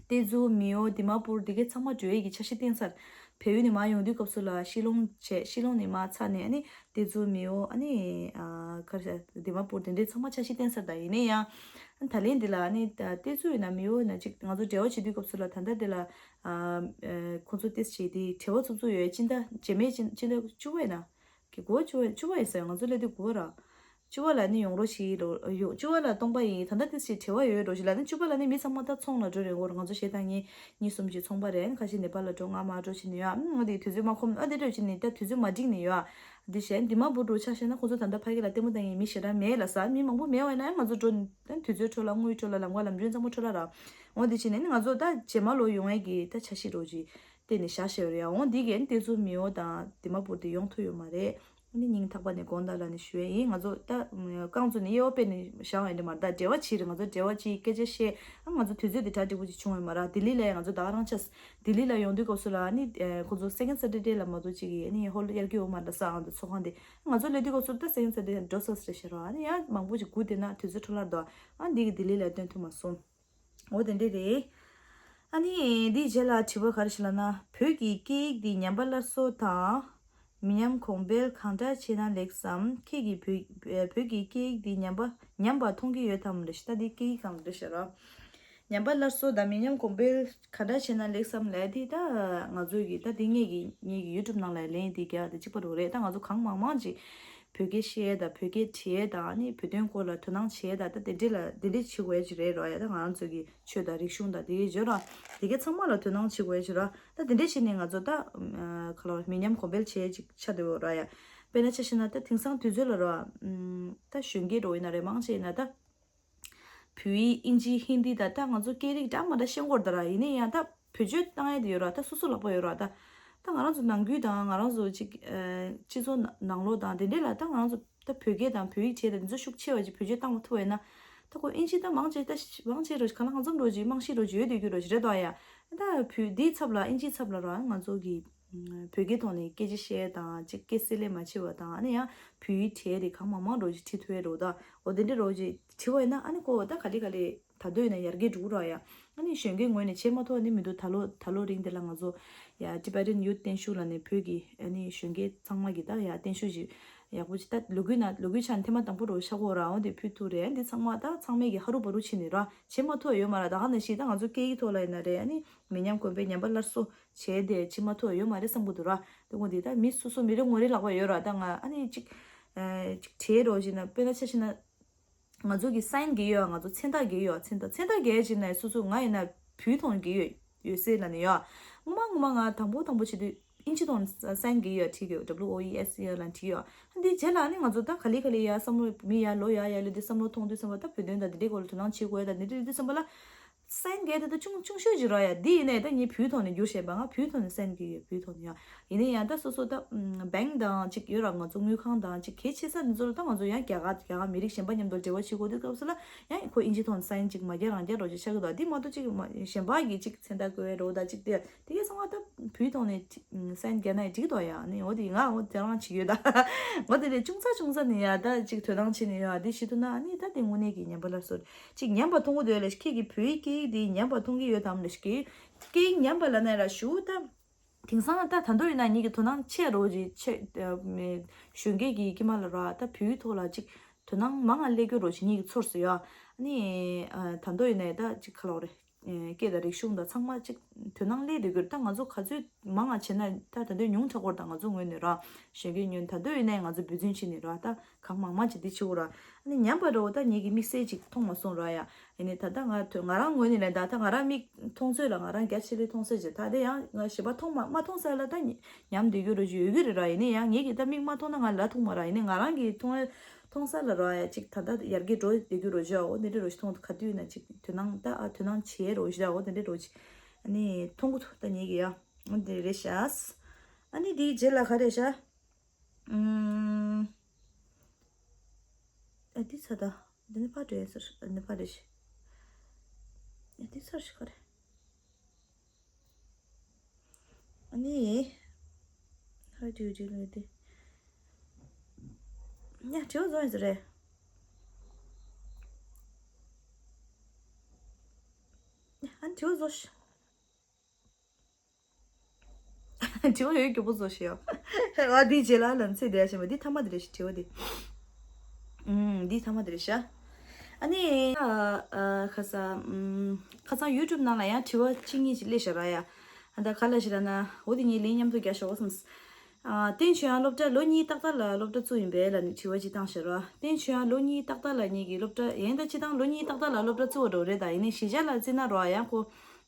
ཏེ་ཛུ་མེའོ་དི་མ་པུར་འདི་གའི་ཚང་མ་འགྲོ་ཡས་ཀྱི་འཆར་གཞི་བཏིང་ཚར། བལ་ཡུལ་ནས་མར་ཡོང་དུས་སྐབས་སུ་ལ་ཤི་ལོང་བྱས། ཤི་ལོང་ནས་མར་ཚར་ནས་ཨ་ནི་ཏེ་ཛུ་མེའོ་ཨ་ནི་ཨ་ག་རེ་ཟེར་དི་མ་པུར་དེ་འདྲའི་ཚང་མ་འཆར་གཞི་བཏིང་ཚར། ད་ཡིན་ན་ཡང་ད་ལན་འདི་ལ་ཨ་ནི་ཏེ་ཛུ་ཡིན་ན་མེའོ་ཡིན་ན་ཅིག་ང་ཚོ་འབྲེལ་བ་བྱེད་དུས་སྐབས་སུ་ལ་ད་ལྟ་འདི་ལ་ཨ་ཁོང་ཚོ་ཏེ་ཛུ་བྱས་དེ་བྲེལ་བ་ཚུབ་ཚུབ་ཡོད། སྤྱི་ཟླ་རྗེས་མའི་སྤྱི་ཟླ་བཅུ་པ་ཡིན་ན། གི་དགུ་པ་བཅུ་པ་བཅུ་པ་ཡིན་ས་ཡོད། ང་ཚོ་སླེབས་དུས་དགུ་པ་ར། བཅུ་པ་ལ་ནི་ཡོང་རོགས་ཞེས་ལོ་ཡོ་བཅུ་པ་ལ་སྟོང་པ་ཡིན། ད་ལྟ་ཏི་སི་བྲེལ་བ་ཡོད་འགྲོ་ཞིག་ལ་ནི་བཅུ་པ་ལ་ནི་མི་ཚང་མ་ད་ཚོང་ལ་འགྲོ་རེད་འོར། ང་ཚོ་གཞས་བཏང་མཁན་གཉིས་གསུམ་ཅིག་ཚོང་པ་རེད། ཁ་ཤས་ནེ་པ་ལ་འགྲོ། ང་མར་འགྲོ་བྱས་ནས་ཡོད། ཨ་ང་དེ་དུས་ཚོད་མ་ཁོམ། ཨ་དེ་འདྲ་བྱས་ནས་ད་དུས་ཚོད་མ་འགྲིག་ནས་ཡོད། ཨ་དེ་བྱས་དི་མ་པུར་འགྲོ་ཆ་བཞག་ན་ཁོ་ཚོ་ད་ལྟ་ཕ་གི་ལ་ལྟད་མོ་བལྟ་མཁན་མི་ཞེ་དྲག་མེད་ལ་ས། མི་མང་པོ་མེད་པ་ཡིན་ན་ང་ཚོ་འགྲོ་ད་དུས་ཚོད་འཕྲོ་བརླག་དངུལ་འཕྲོ་བརླག་ལམ་ཁ་ལམ་གྲོན་ཚང་མ་འཕྲོ་བརླག་ར། འོ་དེ་བྱས་ནས་ནི་ང་ཚོ་ད་རྗེས་མ་ལོ་ཡོང་ཡས་ཀྱི་ད་འཆར་གཞི་འདྲ་བོ་ཅིག་གཏན་ནས་བཞག་བཞག་ཡོད་རེད། ཡང་འོང་འདི་གས་ཏེ་ཛུ་མེའོ་དང་དི་མ་པུར་དེ་ཡོང་ཐུབ་ཡོད་མ་རེད། ནི་སྙིང་ཐག་པ་ནས་དགོངས་དག་ལབ་ནས་ཞུ་ཡས་ཡིན། ང་ཚོ་ད་རྐང་བཙུགས་ནས་དབྱེ་བ་སྤེལ་ནས་བཞག་པ་ཡིན་འདྲ་མ་རེད། ད་འབྲེལ་བ་བྱས་རེད། ང་ཚོ་འབྲེལ་བ་བྱས་སྐད་ཆ་བཤད། ཨ་ང་ཚོ་དུས་ཚོད་དེ་གྲ་འགྲིག་པོ་ཅིག་བྱུང་ཡོད་མ་རེད། ལྡི་ལི་ལ་ཡང་ང་ཚོ་ད་ག་རང་ཆགས། ལྡི་ལི་ལ་ཡོང་དུས་སྐབས་སུ་ལ་ནི་ཁོ་ཚོ་second Saturday ལ་མ་གཏོགས་ཅིག་གི་ནི་ཧོལ་ཡར་རྒྱས་ཡོད་མ་རེད། ས་ཨང་དུ་ཚོགས་ཁང་དེ། ང་ཚོ་སླེབས་དུས་སྐབས་སུ་ད་second Saturday འགྲོ་ས་རེད་ཤག་ར། ཨ་ནི་ཡང་མང་པོ་ཅིག་སྒུག་བསྡད་ན་དུས་ཚོད་འཕྲོ་བརླག་འདུག་ཨ་འདི་གི་ལྡི་ལི་ལ་སྟོན་ཐུབ་མ་སོང་། འོ་དེ་འདྲས་རེད། ཨ་ནི་འདིའི་རྗེས་ལ་དྲི་བ་ག་རེ་ཞིག་ལབ་ན། བོད་ཀྱི་སྐད་ཡིག་འདི་ཉམས་པ་སླར་གསོ་དང་། མི་ཉམས་གོང་འཕེལ་གང་འདྲ་བྱས་ན་ལེགས་སམ། ཁྱེད་ཀྱིས་བོད་བོད་ཀྱི་སྐད་ཡིག་འདི་ཉམས་པ་ཉམས་པ་མཐོང་གི་ཡོད་དམ་རེད་ཤག་ད་འདི་སྐད་ཡིག་སྒང་རེད་ཤག་ར། ཉམས་པ་སླར་གསོ་དང་མི་ཉམས་གོང་འཕེལ་གང་འདྲ་བྱས་ན་ལེགས་སམ་ལབ་དེ། ད་ང་ཚོ་གི་ད་འདི་ངེད་ཀྱི་ངེད་ཀྱི་YouTube ནང་ལ་ལན་འདི་རྒྱག་དེ་གཅིག་པ་རུ་རེད། ད་ང་ཚོ་གང་མང་མང་ཅིག་བོད་སྐད་བཤད་དང་བོད་སྐད་བྲིས་དང་ནི་བོད་དོན་སྐོར་ལ་དོ་སྣང་བྱས་དང་། ད་དེ་འདྲས་ལ་དེ་འདྲས་བྱེད་དགོས་ཡ་ཅིག་རེད་ར། ཡ་ད་ང་རང་ཚོ་གི་ཆོས་དང་རིག་གཞུང་དང་དེ་གའི་བརྗོད་ར་དེ་གའི་ཚང་མ་ལ་དོ་སྣང་བྱེད་དགོས་ཡ་ཅིག་ར། ད་དེ་འདྲས་བྱས་ནས་ང་ཚོ་ད་ཨམ་ཨ་ག་ལ་མི་ཉམས་གོང་འཕེལ་བྱེད་ཅིག་ཆགས་འདུག་ར། ཡ་དཔེར་ན་ཆ་བཞག་ན་ད་དེང་སང་དུས་ཚོད་ལ་ར་ཨམ་ད་གཞོན་སྐྱེས་རོ་ཡིན་ན་རེད། མང་ཆེ་ཡིན་ན་ད་བོད་ཡིག་དབྱིན་ཇི་ཧིན་དི་དང་ད་ང་ཚོ་སྐད་རིགས་འདྲ་མ་འདྲ་ཤེས་དགོས་རེད་ད་ར། ཡིན་ན་ཡང་ད་བེད་སྤྱོད་བཏང་ཡ་དེ་ཡོད་ར། ད་སོ་སོ་ལག་པ་ཡོད་ར། ད་ད་ང་རང་ཚོ་ནང་ཁུལ་དང་ང་རང་ཚོ་ཅིག་ཨ་སྤྱི་ཚོགས་ནང་ནང་ལོགས་དང་དེ་འདྲས་ལ་ད་ང་རང་ཚོ་ད་བོད་སྐད་དང་བོད་ཡིག་བྲིས་དང་དེ་ཚོ་ཤུགས་ཆེ་བ་ཅིག་བེད་སྤྱོད་བཏང་མ་ཐུབ་པ་ཡིན་ན། ད་ཁོ་དབྱིན་ཇི་ད་མང་ཆེ་ད་མང་ཆེ་རོ་གང་ལ་གང་འཚམ་རོ་ཅིག་རྨང་གཞི་རོ་ཅིག་ཡོད་དུས་རྒྱུ་རོ་ཅིག་རེད་དོ། ཡ་ད་བོད་འདིའི་ཚབ་ལ་དབྱིན་ཇིའི་ཚབ་ལ་ར་ང་ཚོ་གི་བོད་སྐད་ཐོག་ནས་སྐད་ཆ་བཤད་དང་ཅིག་སྐད་བསྲེ་ལེན་མ་བྱེད་པ་དང་། ཨ་ནི་ཡང་བོད་ཡིག་བྲིས་རེད། གང་མང་མང་རོ་ཅིག་བྲིས་ཐུབ་ཡ་རོ་ད། འོ་དེ་འདྲ་རོ་ཅིག་བྲིས་པ་ཡིན་ན་ཨ་ནི་ཁོ་ད་ག་ལེ་ག་ལེ་ད་དུང་ཡིན་ན་ཡར་རྒྱས་འགྲོ་གི་ར། ཡ་ཨ་ནི་གཞོན་སྐྱེས་ངོས་ནས་བྱེད་མ་ཐུབ་ནི་མི་འདུག་ད་ལོ་ད་ལོ་རིང་དེ་ལ་ང་ཚོ་ཡ་Tibetan Youth བརྟན་བཞུགས་ལ་ནས་བོད་ཀྱི་ཨ་ནི་གཞོན་སྐྱེས་ཚང་མ་གི་ད་ཡ་བརྟན་བཞུགས་ཅིག་ཡག་པོ་ཅིག་ད་ལོ་རྒྱུས་ན་ལོ་རྒྱུས་ཆ་ནས་ཐེངས་མ་དང་པོ་རོ་ཤ་གོ་ར། འོ་དེ་ཕུལ་ཐུབ་རེད། འདི་ཚང་མ་ད་ཚང་མས་ཀྱི་ཧ་རུ་བ་རུ་ཕྱིན་ནས་ར་བྱེད་མ་ཐུབ་ཡོད་མ་ར། ད་ག་ནང་བཞིན་ད་ང་ཚོ་སྐད་ཡིག་ཐོག་ལ་ཡིན་ན་རེད། ཨ་ནི་མི་ཉམས་གོང་འཕེལ་ཉམས་པ་སླར་གསོ་བྱས་ཏེ་ཕྱིན་མ་ཐུབ་ཡོད་མ་རེད་བསམ་གི་འདུག་ར། དེ་ངོ་འདི་ད་མི་སོ་སོ་མི་རེ་ངོ་རེ་ལག་པ་ཡོད་ར། ད་ང་ཨ་ནི་ཅིག་ཨ་ཅིག་བྲིས་རོགས་བྱས་ན། དཔེར་ན་ཆ་བཞག་ན་ང་ཚོ་གི་སའིན་གི་ཡོད། ང་ཚོ་མཚན་རྟགས་གི་ཡོད། མཚན་རྟགས་མཚན་རྟགས་གི་བྱས་ན་སོ་སོ་ང་ཡིན་ན་བོད་ཐོག་གི་ཡོད་ཡོད་སྲིད་ལ་ནི་ཡོད། ངོ་མ་ངོ་མ་ང་དང་པོ་དང་པོ་བྱེད་དུས་དབྱིན་ཇི་ཐོག་ནས་སའིན་གི་ཡོད་བྲིས་གི་ཡོད། W O E S E ལ་བྲིས་ཡོད། འདི་རྗེས་ལ་ནི་ང་ཚོ་ད་ག་ལེ་ག་ལེ་ཡ་བསམ་བློ་མི་ཡ་ལོ་ཡ་ཡ་ལོ་འདི་བསམ་བློ་ཐོང་དུས་ཙམ་པ་ད་བོད་དོན་དང་འདི་འདྲའི་སྐོར་ལ་དོ་སྣང་བྱེད་དགོས་ཡ་ད་འདི་འདྲ་དུས་ཙམ་པ་ལ། སན་རྒྱལ་དེ་ད་ཆུང་ཆུང་ཤོས་ཅིག་ར་ཡ། འདི་ཡིན་ནའི་ད་ངས་བོད་ཐོག་ནས་བསྒྱུར་བྱས་པ། ང་བོད་ཐོག་ནས་སན་རྒྱལ་ཡོད། བོད་ཐོག་ནས་ཡ། ཡིན་ནའི་ཡང་ད་སོ་སོ་ད་བེང་དང་ཅིག་ཡོད་ར། ང་ཚོ་དངུལ་ཁང་དང་ཅིག་གལ་ཆེ་ས་འདི་ཚོ་ལ་ད་ང་ཚོ་ཡང་རྒྱ་གར་རྒྱ་གར་མི་རིགས་གཞན་པ་མཉམ་དུ་འབྲེལ་བ་བྱེད་དགོས་དུས་སྐབས་སུ་ལ་ཡང་ཁོ་དབྱིན་ཇི་ཐོག་ནས་སན་ཅིག་མ་རྒྱག་རང་རྒྱག་རོགས་ཅིག་ཆགས་ཀྱི་འདུག་འདི་མ་གཏོགས་ཅིག་མ་གཞན་པ་གི་ཅིག་མཚན་རྟགས་བཀོད་རོགས་ད་ཅིག་དེ་དེ་གས་ཚང་མ་ད་བོད་ཐོག་ནས་སན་རྒྱག་ན་ཡང་འགྲིག་གི་འདུག་ཡ། ནི་འོ་དེ་ང་འོ་དེ་རང་བྱེད་ཀྱི་ཡོད་ད། འོ་དེ་ནས་ཅུང་ཙག་ཅུང་ཙག་ནས་ཡ་ད་ཅིག་དོ་སྣང་བྱེད་ནས་ཡོད། ཨ་དེ་བྱེད་ཐུབ་ན་ཨ་ནི་ད་དེ་དངོས་གནས་ཀྱི་ཉམས་པ་སླར་གསོ་ཅིག་ཉམས་པ་མཐོང་གི་འདུག་ལས་ཁྱེད་ཀྱིས་བོད་ཡིག་སྐད་ཡིག་འདི་ཉམས་པ་མཐོང་གི་ཡོད་དམ་ལས་ཁྱེད་ཀྱིས་ཉམས་པ་ལབ་ན་ར་ཞུ་ད། དེང་སང་ད་ད་དུང་ཡིན་ན་ངེད་ཀྱི་དོ་སྣང་ཆེ་རོགས་ཀྱི་ཆེ་གཞོན་སྐྱེས་ཀྱི་དཀྱིལ་མ་ལ་ར་ད་བོད་ཡིག་ཐོག་ལ་ཅིག་དོ་སྣང་མང་ང་སླེབས་རྒྱུ་རོགས་ཀྱི་ངེད་ཀྱི་ཚོར་སོང་ཡ། ཨ་ནི་ད་དུང་ཡིན་ན་ད་ཅིག་ག་ལབ་རེད། སྐད་དང་རིག་གཞུང་དང་ཚང་མ་ཅིག་དོ་སྣང་སླེབས་སྡོད་རྒྱུར་ད་ང་ཚོ་ག་ཚོད་མང་ང་བྱེད་ན་ད་ད་དུང་ཉུང་དྲགས་སྐོར་དང་ང་ཚོ་ངོས་ནས་ར་གཞོན་སྐྱེས་ཉོན་ད་དུང་ཡིན་ནའི་ང་ཚོ་འབད་བརྩོན་བྱེད་ནས་ར་ད་གང་མང་མང་ཅིག་འདི་བྱེད་དགོས་ར། ཨ་ནི་ཉམས་པ་རེད་བ། ད་ངེད་ཀྱི་དམིགས་བསལ་ཅིག་མཐོང་མ་སོང་ར་ཡ། ཡིན་ནའི་ད་ལྟ་ང་ང་རང་ངོས་ནས་ལན་ད་ད་ང་རང་མིག་མཐོང་ཚོད་ལ་ང་རང་རྒྱ་ཆེ་ལོས་མཐོང་ཚོད་ཅིག་ད་དེ་ཡང་ང་གཞན་པ་མཐོང་མ་མ་མཐོང་ས་ལ་ད་ཉམས་སྡོད་རྒྱུ་རོ་ཅིག་ཡོད་རྒྱུ་རེད་ར། ཡིན་ནའི་ཡང་ངེད་ཀྱི་ད་མིག་མ་མཐོང་ན་ང་ལ་མཐོང་མ་ར། ཡིན་ནའི་ང་རང་གིས་མཐོང་མཐོང་ས་ལ་རོ་ཡ་ཅིག་ད་ལྟ་ཡར་རྒྱས་འགྲོ་བསྡད་རྒྱུ་རོ་ཞོ། འོ་དེ་འདྲ་རོ་ཞིག་མཐོང་ག་དུས་ན་ཅིག་དོ་སྣང་ད་ཨ་དོ་སྣང་བྱེད་རོ་ཞིག་ད། འོ་དེ་འདྲ་རོ་ཅིག་ཨ་ནི་མཐོང་གི་འདུག་ད་ངེད་ཀྱི་ཡ། འོ་དེ་རེད་ཤག་ཨ་ནི་དེའི་རྗེས་ལ་ག་རེ་ཤག་ཨ་དེ་ཚ་ད་འདི་ནི་ཕ་འདྲེ་ཟེར། འདི་ཕ་འདྲེ་ཤག་ཨ་དེ་ཚར་ཤག་ག་རེ། ཨ་ནི། How do you deal with it? ཡ་དྲི་བ་བཟོ་ཡིན་ཟེར་རེད། ཨ་ནི་དྲི་བ་བཟོ་ཤི། དྲི་བ་ཡོད་རྒྱུ་པོ་བཟོ་ཤི་ཡོ། ཨ་འདི་རྗེས་ལ་ལན་ཚེ་བསྡད་ཤི་མ་འདི་ཐ་མ་དེ་རེད་ཤི་དྲི་བ་འདི། ཨུམ། འདི་ཐ་མ་དེ་རེད་ཤ། ཨ་ནི། ཨ་ཨ་ཁ་ས། ཨུམ། ཁ་སང་ཡུ་ཊུབ་ནང་ལ་ཡང་དྲི་བ་གཅིག་གཉིས་ཅིག་སླེབས་ཤག་ར་ཡ། ཨ་ད་ག་ལ་ཞིག་ལ་ན་འོ་དེ་ངས་ལན་མཉམ་དུ་རྒྱག་ཤོག་བསམས། ཨ་བསྟན་ཆོས་དབྱངས་སློབ་གྲྭ་ལོ་གཉིས་ཏག་ཏག་ལ་སློབ་གྲྭ་བཙུགས་ཡིན་པས་ལབ་ནས་དྲི་བ་ཅིག་བཏང་ཤག་ར། བསྟན་ཆོས་དབྱངས་ལོ་གཉིས་ཏག་ཏག་ལ་ངེད་ཀྱི་སློབ་གྲྭ་ཡིན་ད་སྤྱི་བཏང་ལོ་གཉིས་ཏག་ཏག་ལ་སློབ་གྲྭ་བཙུགས་པ་འགྲོ་རེད། ད་ཡིན་ནའི་གཞིས་ཆགས་ལ་བརྩིས་ན་ར་ཡང་ཁོ།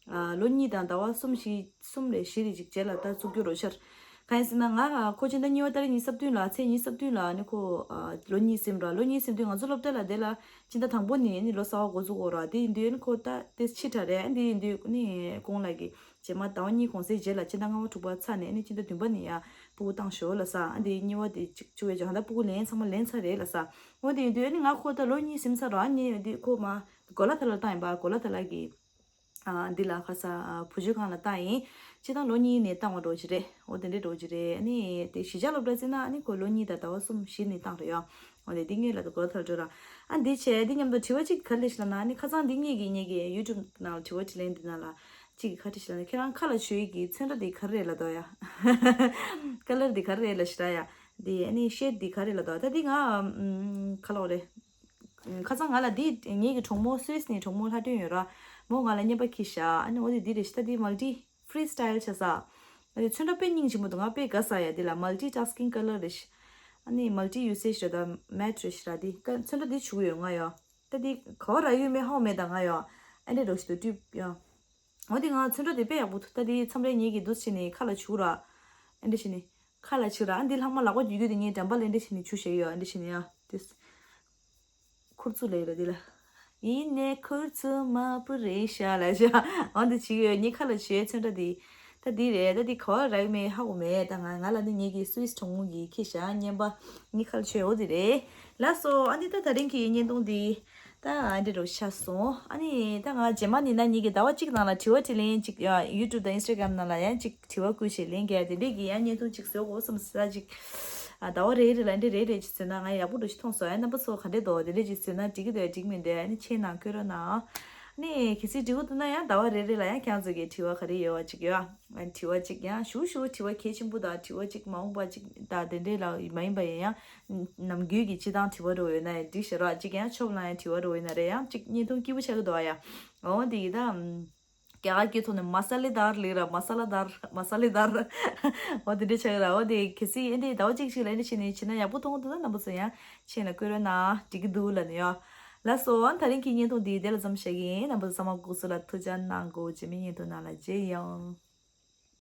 ཨ་ལོ་གཉིས་དང་ཟླ་བ་གསུམ་བཞི་གསུམ་རེ་བཞི་རེ་ཅིག་རྗེས་ལ་ད་བཙུགས་རྒྱུ་རོ་ཤར། གང་ཡིན་ཟེར་ན་ང་ཁོ་སྤྱི་ཟླ་གཉིས་པ་ཏ་རིག་ཉི་ཤུ་རྩ་བདུན་ལ་ཚེས་ཉི་ཤུ་རྩ་བདུན་ལ་ནི་ཁོ་ཨ་ལོ་གཉིས་ཟིན་ར། ལོ་གཉིས་ཟིན་དུས་ང་ཚོ་སློབ་གྲྭ་ལ་དེ་ལ་སྤྱི་ཟླ་དང་པོ་ནས་ནི་ལོ་གསར་པ་འགོ་འཛུགས་འོ་ར། དེ་ཡིན་དུས་ནི་ཁོ་ད་དེ་ཕྱི་དྲ་རེད། དེ་ཡིན་དུས་ནི་ཁོང་ལ་གི་རྗེས་མ་ཟླ་བ་གཉིས་གུང་སེང་རྗེས་ལ་སྤྱི་ཟླ་ལྔ་པ་དྲུག་པ་ཚར་ནས་ནི་སྤྱི་ཟླ་བདུན་པ་ནས་ཡ་ སྤུ་གུ་བཏང་ཤོག་ལབ་ས། ཨ་འདི་གཉིས་པ་དེ་གཅིག་བཅུག་པའི་ཇ་ཧ་ད་སྤུ་གུ་ལེན་ཚང་མ་ལེན་ཚར་རེད་ལབ་ས། འོ་དེ་ཡིན་དུས་ཨ་ནི་ང་ཁོ་ད་ལོ་གཉིས་ཟིན་ཚར་ར། ཨ་ནི་འདི་ཁོ་མ་གོ་ལ་ཐ་ལ་བཏང་ཡིན་པ། གོ་ལ་ཐ་ལ་གི་ཨ་འདི་ལ་ཁ་ས་ཨ་བུ་བཅོལ་ཁང་ལ་བཏང་ཡིན། སྤྱིར་བཏང་ལོ་གཉིས་ནས་བཏང་བ་འགྲོ་གི་རེད། འོ་དེ་འདྲས་འགྲོ་གི་རེད། ཨ་ནི་དེ་གཞིས་ཆགས་སློབ་གྲྭ་བརྩིས་ན་ཨ་ནི་ཁོ་ལོ་གཉིས་དང་ཟླ་བ་གསུམ་བཞི་ནས་བཏང་རེད་ཡ། འོ་དེ་འདི་ངས་ལ་དུ་གོ་ལ་ཐལ་འགྲོ་ར། ཨ་འདི་བྱས་འདི་མཉམ་དུ་དྲི་བ་གཅིག་ག་རེ་སླེབས་ཤག་ལབ་ན། ཨ་ནི་ཁ་སང་འདི་ངེད་ཀྱི་ངེད་ཀྱི་ཡུ་ཊུབ་ནང་ལ་དྲི་བ་དྲིས་ལན་འདི་ནང་ལ་གཅིག་གིས་ག་རེ་དྲིས་ཤག་ལབ་ན། ཁྱེད་རང་ཁ་ལག་མཆོད་ཡས་ཀྱི་ཚོན་ཁྲ་འདི་ག་རེ་རེད་ལབ་འདུག་ཡ། ཀ་ལར་འདི་ག་རེ་རེད་ལབ་ཤག་ཡ། འདི་ཨ་ནི་ཤེཌ་འདི་ག་རེ་ལབ་འདུག་ད་འདི་ང་ཨམ་ག་ལབ་རེད། ཁ་སང་ང་ལ་འདི་ངེད་ཀྱི་གྲོགས་མོ་སུད་སི་ནས་གྲོགས་མོ་ལྷ་སྒྲོན་ཡོད་ར། མོ་ང་ལ་རྔན་པ་ཁྱེར་ཤག་ཨ་ནི་འོ་དེ་འདི་རེད་ཤག་ད་འདི་མལ་ཊི་ཕི་རི་སི་ཊལ་བྱས་ས། ཨ་ནི་ཚོན་ཁྲ་དཔེ་སྙིང་རྗེ་མོ་འདུག་ང་དཔེ་དགའ་ས་ཡ། འདི་ལ་མལ་ཊི་ཊཱ་སི་ཀིང་ཀ་ལར་རེད་ཤག་ཨ་ནི་མལ་ཊི་ཡུ་སེ་ཇི་རེད། ད་མེཊ་རེད་ཤག་ར། འདི་ཀ་ཚོན་ཁྲ་འདི་བྱུག་ཡོད་ང་ཡ། ད་འདི་ག་བ་རག་ཡོད་མེད་ཧ་གོ་མེད། ད་ང་ཡ་ཨ་འདྲས་འགྲོ་ཞིག་འདུག་ཊུབ་ཡ། འོ་དེ་ང་ཚོན་ཁྲ་དེ་དཔེ་ཡག་པོ་འདུག་ད་དེ་མཚམས་རེ་ངེད་ཀྱིས་འདུག་བྱས་ནས་ཁ་ལ་བྱུག་ར། ཨ་འདྲ་བྱས་ནས་ཁ་ལ་བྱུག་ར། ཨ་འདི་ལྷག་མ་ལག་པ་འགྱུར་རྒྱུ་དེ་ངས་འགྲམ་པ་ལ་འདྲ་བྱས་ནས་བྱུག་བཞག་ཡོད། ཨ་འདྲ་བྱས་ནས་ཡ་དེ། ཁུར་ཚུར་ལས་ར་དེ་ལ། ཡིན་ནའི་ཁུར་ཚུར་མ་བུ་རེད་ཤག་ལ་ཤག་འོ་འདི་བྱེད་ཀྱི་ཡོད། ངས་ཁ་ལ་བྱུག་ཡོད་ཚོན་ཁྲ་དེ། ད་འདི་རེད། ད་འདི་ག་བ་རག་མེད་ཧ་གོ་མེད། ད་ང་ང་ལ་ནི་ངེད་ཀྱི་སུད་སི་གྲོགས་མོ་གིས་ཁྱེར་ཤག་རྔན་པ། ངས་ཁ་ལ་བྱུག་ཡོད། འོ་དེ་རེད། ལགས་སོ། ཨ་ནི་ད་ད་རིང་གི་བརྙན་ཐུང་འདི་ད་ཨ་འདྲ་རུ་ཆགས་སོང་། ཨ་ནི་ད་ང་རྗེས་མ་ནི་ན་ངེད་ཀྱི་ཟླ་བ་གཅིག་ནང་ལ་དྲི་བ་དྲིས་ལན་གཅིག་ཡ་ཡུ་ཊུབ་དང་ཨིན་སི་ཊ་གྷ་རམ་ནང་ལ་ཡང་གཅིག་དྲི་བ་བསྐུར་བྱས་ལན་རྒྱག་དེ་འདྲས་ཀྱི་ཡང་བརྙན་ཐུང་གཅིག་བཟོ་དགོས་བསམ་ས་གཅིག་ཨ་ཟླ་བ་རེ་རེ་ལ་འདི་རེ་རེ་གཅིག་བཟོས་ན་ང་ཡག་པོ་འདྲ་ཞིག་མཐོང་སོང་། ཨ་རྣམ་པ་ཚོ་ག་འདྲས་འདུག་དེ་འདྲས་གཅིག་བཟོས་ན་འགྲིག་གི་འདུག་འགྲིག་མི་འདུག་ཨ་ནི་མཆན་ནང་བཀོད་རོགས་གནང་། ཨ་ནི་གལ་སྲིད་འགྲིག་གི་འདུག་ན་ཡང་ཟླ་བ་རེ་རེ་ལ་ཡང་ཁྱེད་ཚོ་གི་དྲི་བ་ག་རེ་ཡོད་པ་གཅིག་ཡོད། ཨ་དྲི་བ་གཅིག་ཡང་ཞུ་ཞུ། དྲི་བ་གལ་ཆེན་པོ་དང་དྲི་བ་གཅིག་མ་འོངས་པ་གཅིག་དང་དེ་འདྲས་ལ་མ་ཡིན་པ་ཡིན་ཡང་ནམ་རྒྱུན་གྱི་སྤྱིར་བཏང་དྲི་བ་འདྲ་བོ་ཡོད་ན་ཡང་འགྲིག་ཤག་ར། གཅིག་ཡང་ཆོབ་ལ་ཡང་དྲི་བ་འདྲ་བོ་ཡོད་ན་རེད། ཡང་གཅིག་བརྙན་ཐུང་སྐྱིད་པོ་ཆགས་ཀྱི་འདུག་ཨ་ཡ། འོ་དེ་ཡིན་ད། རྒྱ་གར་སྐད་ཐོག་ནས་མ་ས་ལེ་དར་ལབ་ར། མ་ས་ལ་དར། མ་ས་ལེ་དར། འོ་དེ་འདྲ་ཆགས་ར། འོ་དེ་གལ་སྲིད་ཨེ་འདྲའི་ཟླ་བ་གཅིག་ཅིག་ལ་ཨེ་འདྲ་བྱས་ནས་བྱས་ན་ཡག་པོ་མཐོང་གི་འདུག་ན་རྣམ་པ་ཚོ་ཡང་མཆན་ལ་བཀོད་རོགས་གནང་། འགྲིག་གི་འདུག་ལབ་ནས་ཡོ། ལགས་སོ། ད་རིང་གི་བརྙན་ཐུང་འདི་དེ་ལ་མཚམས་བཞག་གི་ཡིན། རྣམ་པ་ཚོ་ཚང་མ་སྒུག་ཚུལ་ལ་ཐུགས་རྗེ་གནང་གོ། རྗེས་མའི་བརྙན་ཐུང་ནང་ལ་མཇལ་ཡོང་།